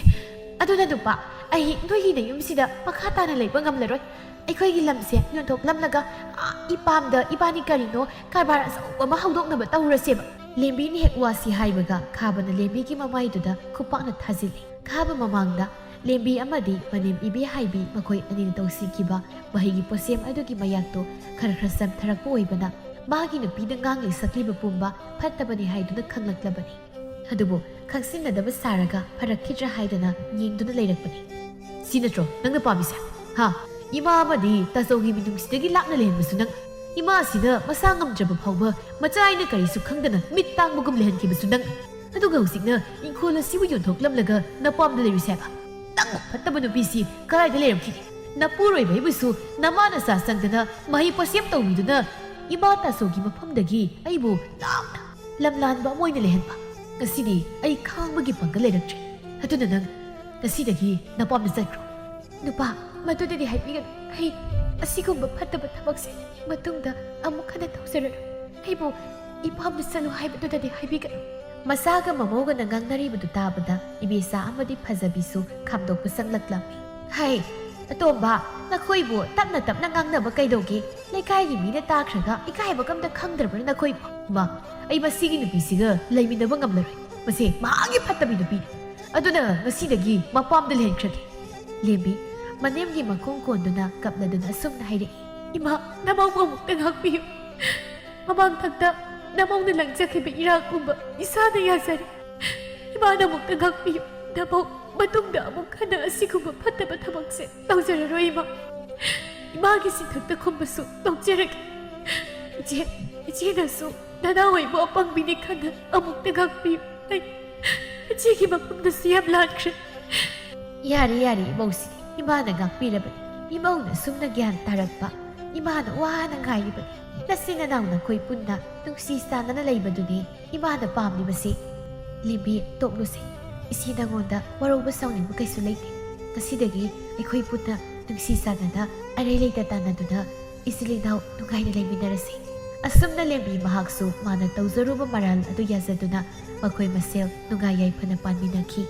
ꯑꯗꯨꯅ ꯅꯨꯄꯥ, ꯑꯩ ꯅꯣꯏꯒꯤ ꯅꯌꯨꯝꯁꯤꯗ ꯃꯈꯥ ꯇꯥꯅ ꯂꯩꯕ ꯉꯝꯂꯔꯣꯏ꯫ ꯑꯩꯈꯣꯏꯒꯤ ꯂꯝꯁꯦ ꯌꯣꯟꯊꯣꯛꯂꯝꯂꯒ, ꯑꯥ, ꯏꯄꯥꯝꯗ ꯏꯕꯥꯅꯤ ꯀꯔꯤꯅꯣ ꯀꯔꯕꯥꯔ ꯑꯆꯧꯕ ꯑꯃ ꯍꯧꯗꯣꯛꯅꯕ ꯇꯧꯔꯁꯦꯕ꯫ ꯂꯦꯝꯕꯤꯅ ꯍꯦꯛ ꯋꯥꯁꯤ ꯍꯥꯏꯕꯒ ꯈꯥꯕꯅ ꯂꯦꯝꯕꯤꯒꯤ ꯃꯃꯥꯏꯗꯨꯗ ꯈꯨꯄꯥꯛꯅ ꯊꯥꯖꯤꯜꯂꯤ꯫ ꯈꯥꯕ ꯃꯃꯥꯡꯗ ꯂꯦꯝꯕꯤ ꯑꯃꯗꯤ ꯃꯅꯦꯝ ꯏꯕꯦꯍꯥꯏꯕꯤ ꯃꯈꯣꯏ ꯑꯅꯤꯅ ꯇꯧꯁꯤꯟꯈꯤꯕ ꯃꯍꯩꯒꯤ ꯄꯣꯠꯁꯦꯝ ꯑꯗꯨꯒꯤ ꯃꯌꯥꯛꯇꯣ ꯈꯔ ꯈꯔ ꯆꯝꯊꯔꯛꯄ ꯑꯣꯏꯕꯅ ꯃꯥꯒꯤ ꯅꯨꯄꯤꯗ ꯉꯥꯡꯂꯤ ꯁꯛꯂꯤꯕ ꯄꯨꯝꯕ ꯐꯠꯇꯕꯅꯤ ꯍꯥꯏꯗꯨꯅ ꯈꯪꯂꯛꯂꯕꯅꯤ꯫ ꯑꯗꯨꯕꯨ ꯈꯪꯁꯤꯟꯅꯗꯕ ꯁꯥꯔꯒ ꯐꯔꯛꯈꯤꯗ꯭ꯔꯥ ꯍꯥꯏꯗꯅ ꯌꯦꯡꯗꯨꯅ ꯂꯩꯔꯛꯄꯅꯤ꯫ "ꯁꯤ ꯅꯠꯇ꯭ꯔꯣ ꯅꯪꯅ ꯄꯥꯝꯃꯤꯁꯦ? ꯍꯥ? ꯏꯃꯥ ꯑꯃꯗꯤ ꯇꯥꯆꯧꯒꯤ ꯃꯤꯅꯨꯡꯁꯤꯗꯒꯤ ꯂꯥꯞꯅ ꯂꯩꯍꯟꯕꯁꯨ ꯅꯪ, ꯏꯃꯥꯁꯤꯅ ꯃꯁꯥ ꯉꯝꯗ꯭ꯔꯕ ꯐꯥꯎꯕ ꯃꯆꯥ ꯑꯩꯅ ꯀꯔꯤꯁꯨ ꯈꯪꯗꯅ ꯃꯤꯠ ꯇꯥꯡꯕꯒꯨꯝ ꯂꯩꯍꯟꯈꯤꯕꯁꯨ ꯅꯪ, ꯑꯗꯨꯒ ꯍꯧꯖꯤꯛꯅ ꯏꯪꯈꯣꯜ ꯑꯁꯤꯕꯨ ꯌꯣꯟꯊꯣꯛꯂꯝꯂꯒ ꯅꯄꯥꯝꯗ ꯂꯩꯔꯨꯁꯦ ꯍꯥꯏꯕ? ꯅꯪꯃꯨꯛ ꯐꯠꯇꯕ ꯅꯨꯄꯤꯁꯤ ꯀꯗꯥꯏꯗ ꯂꯩꯔꯝꯈꯤꯒꯦ? ꯅꯄꯨꯔꯣꯏꯕ ꯑꯩꯕꯨꯁꯨ ꯅꯃꯥꯅ ꯆꯥ ꯆꯪꯗꯅ ꯃꯍꯩ ꯄꯣꯠꯁꯦꯝ ꯇꯧꯕꯤꯗꯨꯅ ꯏꯃꯥ ꯇꯥꯆꯧꯒꯤ ꯃꯐꯝꯗꯒꯤ ꯑꯩꯕꯨ ꯂꯥꯞꯅ ꯂꯝꯂꯥꯟꯕ ꯑꯃ ꯑꯣꯏꯅ ꯂꯩꯍꯟꯕ꯫ ꯉꯁꯤꯗꯤ ꯑꯩ ꯈꯥꯡꯕꯒꯤ ꯄꯥꯡꯒꯜ ꯂꯩꯔꯛꯇ꯭ꯔꯦ꯫ ꯑꯗꯨꯅ ꯅꯪ ꯉꯁꯤꯗꯒꯤ ꯅꯄꯥꯝꯗ ꯆꯠꯈ꯭ꯔꯣ꯫" "ꯅꯨꯄꯥ, ꯃꯗꯨꯗꯗꯤ ꯍꯥꯏꯕꯤꯒꯅꯨ꯫ ꯑꯩ ꯑꯁꯤꯒꯨꯝꯕ ꯐꯠꯇꯕ ꯊꯕꯛꯁꯦ ꯃꯇꯨꯡꯗ ꯑꯃꯨꯛ ꯍꯟꯅ ꯇꯧꯖꯔꯔꯣꯏ꯫ ꯑꯩꯕꯨ ꯏꯄꯥꯝꯗ ꯆꯠꯂꯨ ꯍꯥꯏꯕꯗꯨꯗꯗꯤ ꯍꯥꯏꯕꯤꯒꯅꯨ꯫" ꯃꯆꯥꯒ ꯃꯃꯧꯒꯅ ꯉꯥꯡꯅꯔꯤꯕꯗꯨ ꯇꯥꯕꯗ ꯏꯕꯦꯆꯥ ꯑꯃꯗꯤ ꯐꯖꯕꯤꯁꯨ ꯈꯥꯝꯗꯣꯛꯄ ꯆꯪꯂꯛꯂꯝꯃꯤ꯫ "ꯍꯩ, ꯑꯇꯣꯝꯕ, ꯅꯈꯣꯏꯕꯨ ꯇꯞꯅ ꯇꯞꯅ ꯉꯥꯡꯅꯕ ꯀꯩꯗꯧꯒꯦ? ꯂꯩꯀꯥꯏꯒꯤ ꯃꯤꯅ ꯇꯥꯈ꯭ꯔꯒ ꯏꯀꯥꯏꯕꯒ ꯑꯝꯇ ꯈꯪꯗ꯭ꯔꯕ꯭ꯔꯥ ꯅꯈꯣꯏꯕꯨ?" "ꯏꯃꯥ, ꯑꯩ ꯃꯁꯤꯒꯤ ꯅꯨꯄꯤꯁꯤꯒ ꯂꯩꯃꯤꯟꯅꯕ ꯉꯝꯂꯔꯣꯏ꯫ ꯃꯁꯤ ꯃꯍꯥꯛꯀꯤ ꯐꯠꯇꯕꯤ ꯅꯨꯄꯤꯅꯤ꯫ ꯑꯗꯨꯅ ꯉꯁꯤꯗꯒꯤ ꯃꯄꯥꯝꯗ ꯂꯩꯍꯟꯈ꯭ꯔꯒꯦ꯫" ꯂꯦꯝꯕꯤ ꯃꯅꯦꯝꯒꯤ ꯃꯈꯣꯡ ꯀꯣꯟꯗꯨꯅ ꯀꯞꯂꯗꯨꯅ ꯑꯁꯨꯝꯅ ꯍꯥꯏꯔꯛꯏ꯫ "ꯏꯃꯥ, ꯅꯃꯧꯕꯨ ꯑꯃꯨꯛꯇ ꯉꯥꯛꯄꯤꯌꯨ꯫ ꯃꯃꯥꯡꯊꯛꯇ ꯅꯃꯧꯅ ꯂꯪꯖꯈꯤꯕ ꯏꯔꯥꯛ ꯄꯨꯝꯕ ꯏꯁꯥꯅ ꯌꯥꯖꯔꯦ꯫ ꯏꯃꯥꯅ ꯑꯃꯨꯛꯇ ꯉꯥꯛꯄꯤꯌꯨ꯫ ꯅꯃꯧ ꯃꯇꯨꯡꯗ ꯑꯃꯨꯛ ꯍꯟꯅ ꯑꯁꯤꯒꯨꯝꯕ ꯐꯠꯇꯕ ꯊꯕꯛꯁꯦ ꯇꯧꯖꯔꯔꯣꯏ ꯏꯃꯥ꯫ ꯏꯃꯥꯒꯤ ꯆꯤꯟꯊꯛꯇ ꯈꯨꯝꯕꯁꯨ ꯇꯣꯛꯆꯔꯒꯦ꯫" ꯏꯆꯦ, ꯏꯆꯦꯅꯁꯨ ꯅꯅꯥꯎ ꯑꯩꯕꯨ ꯑꯄꯪꯕꯤꯅꯤ ꯈꯟꯅ ꯑꯃꯨꯛꯇ ꯉꯥꯛꯄꯤꯌꯨ꯫ ꯑꯩ ꯏꯆꯦꯒꯤ ꯃꯐꯝꯗꯁꯨ ꯌꯥꯝ ꯂꯥꯟꯈ꯭ꯔꯦ꯫ ꯌꯥꯔꯦ, ꯌꯥꯔꯦ, ꯏꯃꯧꯁꯤ, ꯏꯃꯥꯅ ꯉꯥꯛꯄꯤꯔꯕꯅꯤ꯫ ꯏꯃꯧꯅ ꯁꯨꯝꯅ ꯒ꯭ꯌꯥꯟ ꯇꯥꯔꯛꯄ, ꯏꯃꯥꯅ ꯋꯥꯅ ꯉꯥꯏꯔꯤꯕꯅꯤ꯫ ꯅꯆꯤꯟ ꯅꯅꯥꯎ ꯅꯈꯣꯏ ꯄꯨꯟꯅ ꯅꯨꯡꯁꯤ ꯆꯥꯟꯅꯅ ꯂꯩꯕꯗꯨꯅꯤ ꯏꯃꯥꯅ ꯄꯥꯝꯂꯤꯕꯁꯤ꯫ ꯂꯦꯝꯕꯤ, ꯇꯣꯛꯂꯨꯁꯦ꯫ ꯏꯆꯦ ꯅꯉꯣꯟꯗ ꯋꯥꯔꯧꯕ ꯁꯥꯎꯅꯤꯡꯕ ꯀꯩꯁꯨ ꯂꯩꯇꯦ꯫ ꯉꯁꯤꯗꯒꯤ ꯑꯩꯈꯣꯏ ꯄꯨꯟꯅ ꯅꯨꯡꯁꯤ ꯆꯥꯟꯅꯅ ꯑꯔꯩ ꯂꯩꯇ ꯇꯥꯟꯅꯗꯨꯅ ꯏꯆꯤꯜ ꯏꯅꯥꯎ ꯅꯨꯡꯉꯥꯏꯅ ꯂꯩꯃꯤꯟꯅꯔꯁꯤ꯫ ꯑꯁꯨꯝꯅ ꯂꯦꯝꯕꯤ ꯃꯍꯥꯛꯁꯨ ꯃꯥꯅ ꯇꯧꯖꯔꯨꯕ ꯃꯔꯥꯜ ꯑꯗꯨ ꯌꯥꯖꯗꯨꯅ ꯃꯈꯣꯏ ꯃꯁꯦꯜ ꯅꯨꯡꯉꯥꯏ ꯌꯥꯏꯐꯅ ꯄꯥꯟꯃꯤꯟꯅꯈꯤ꯫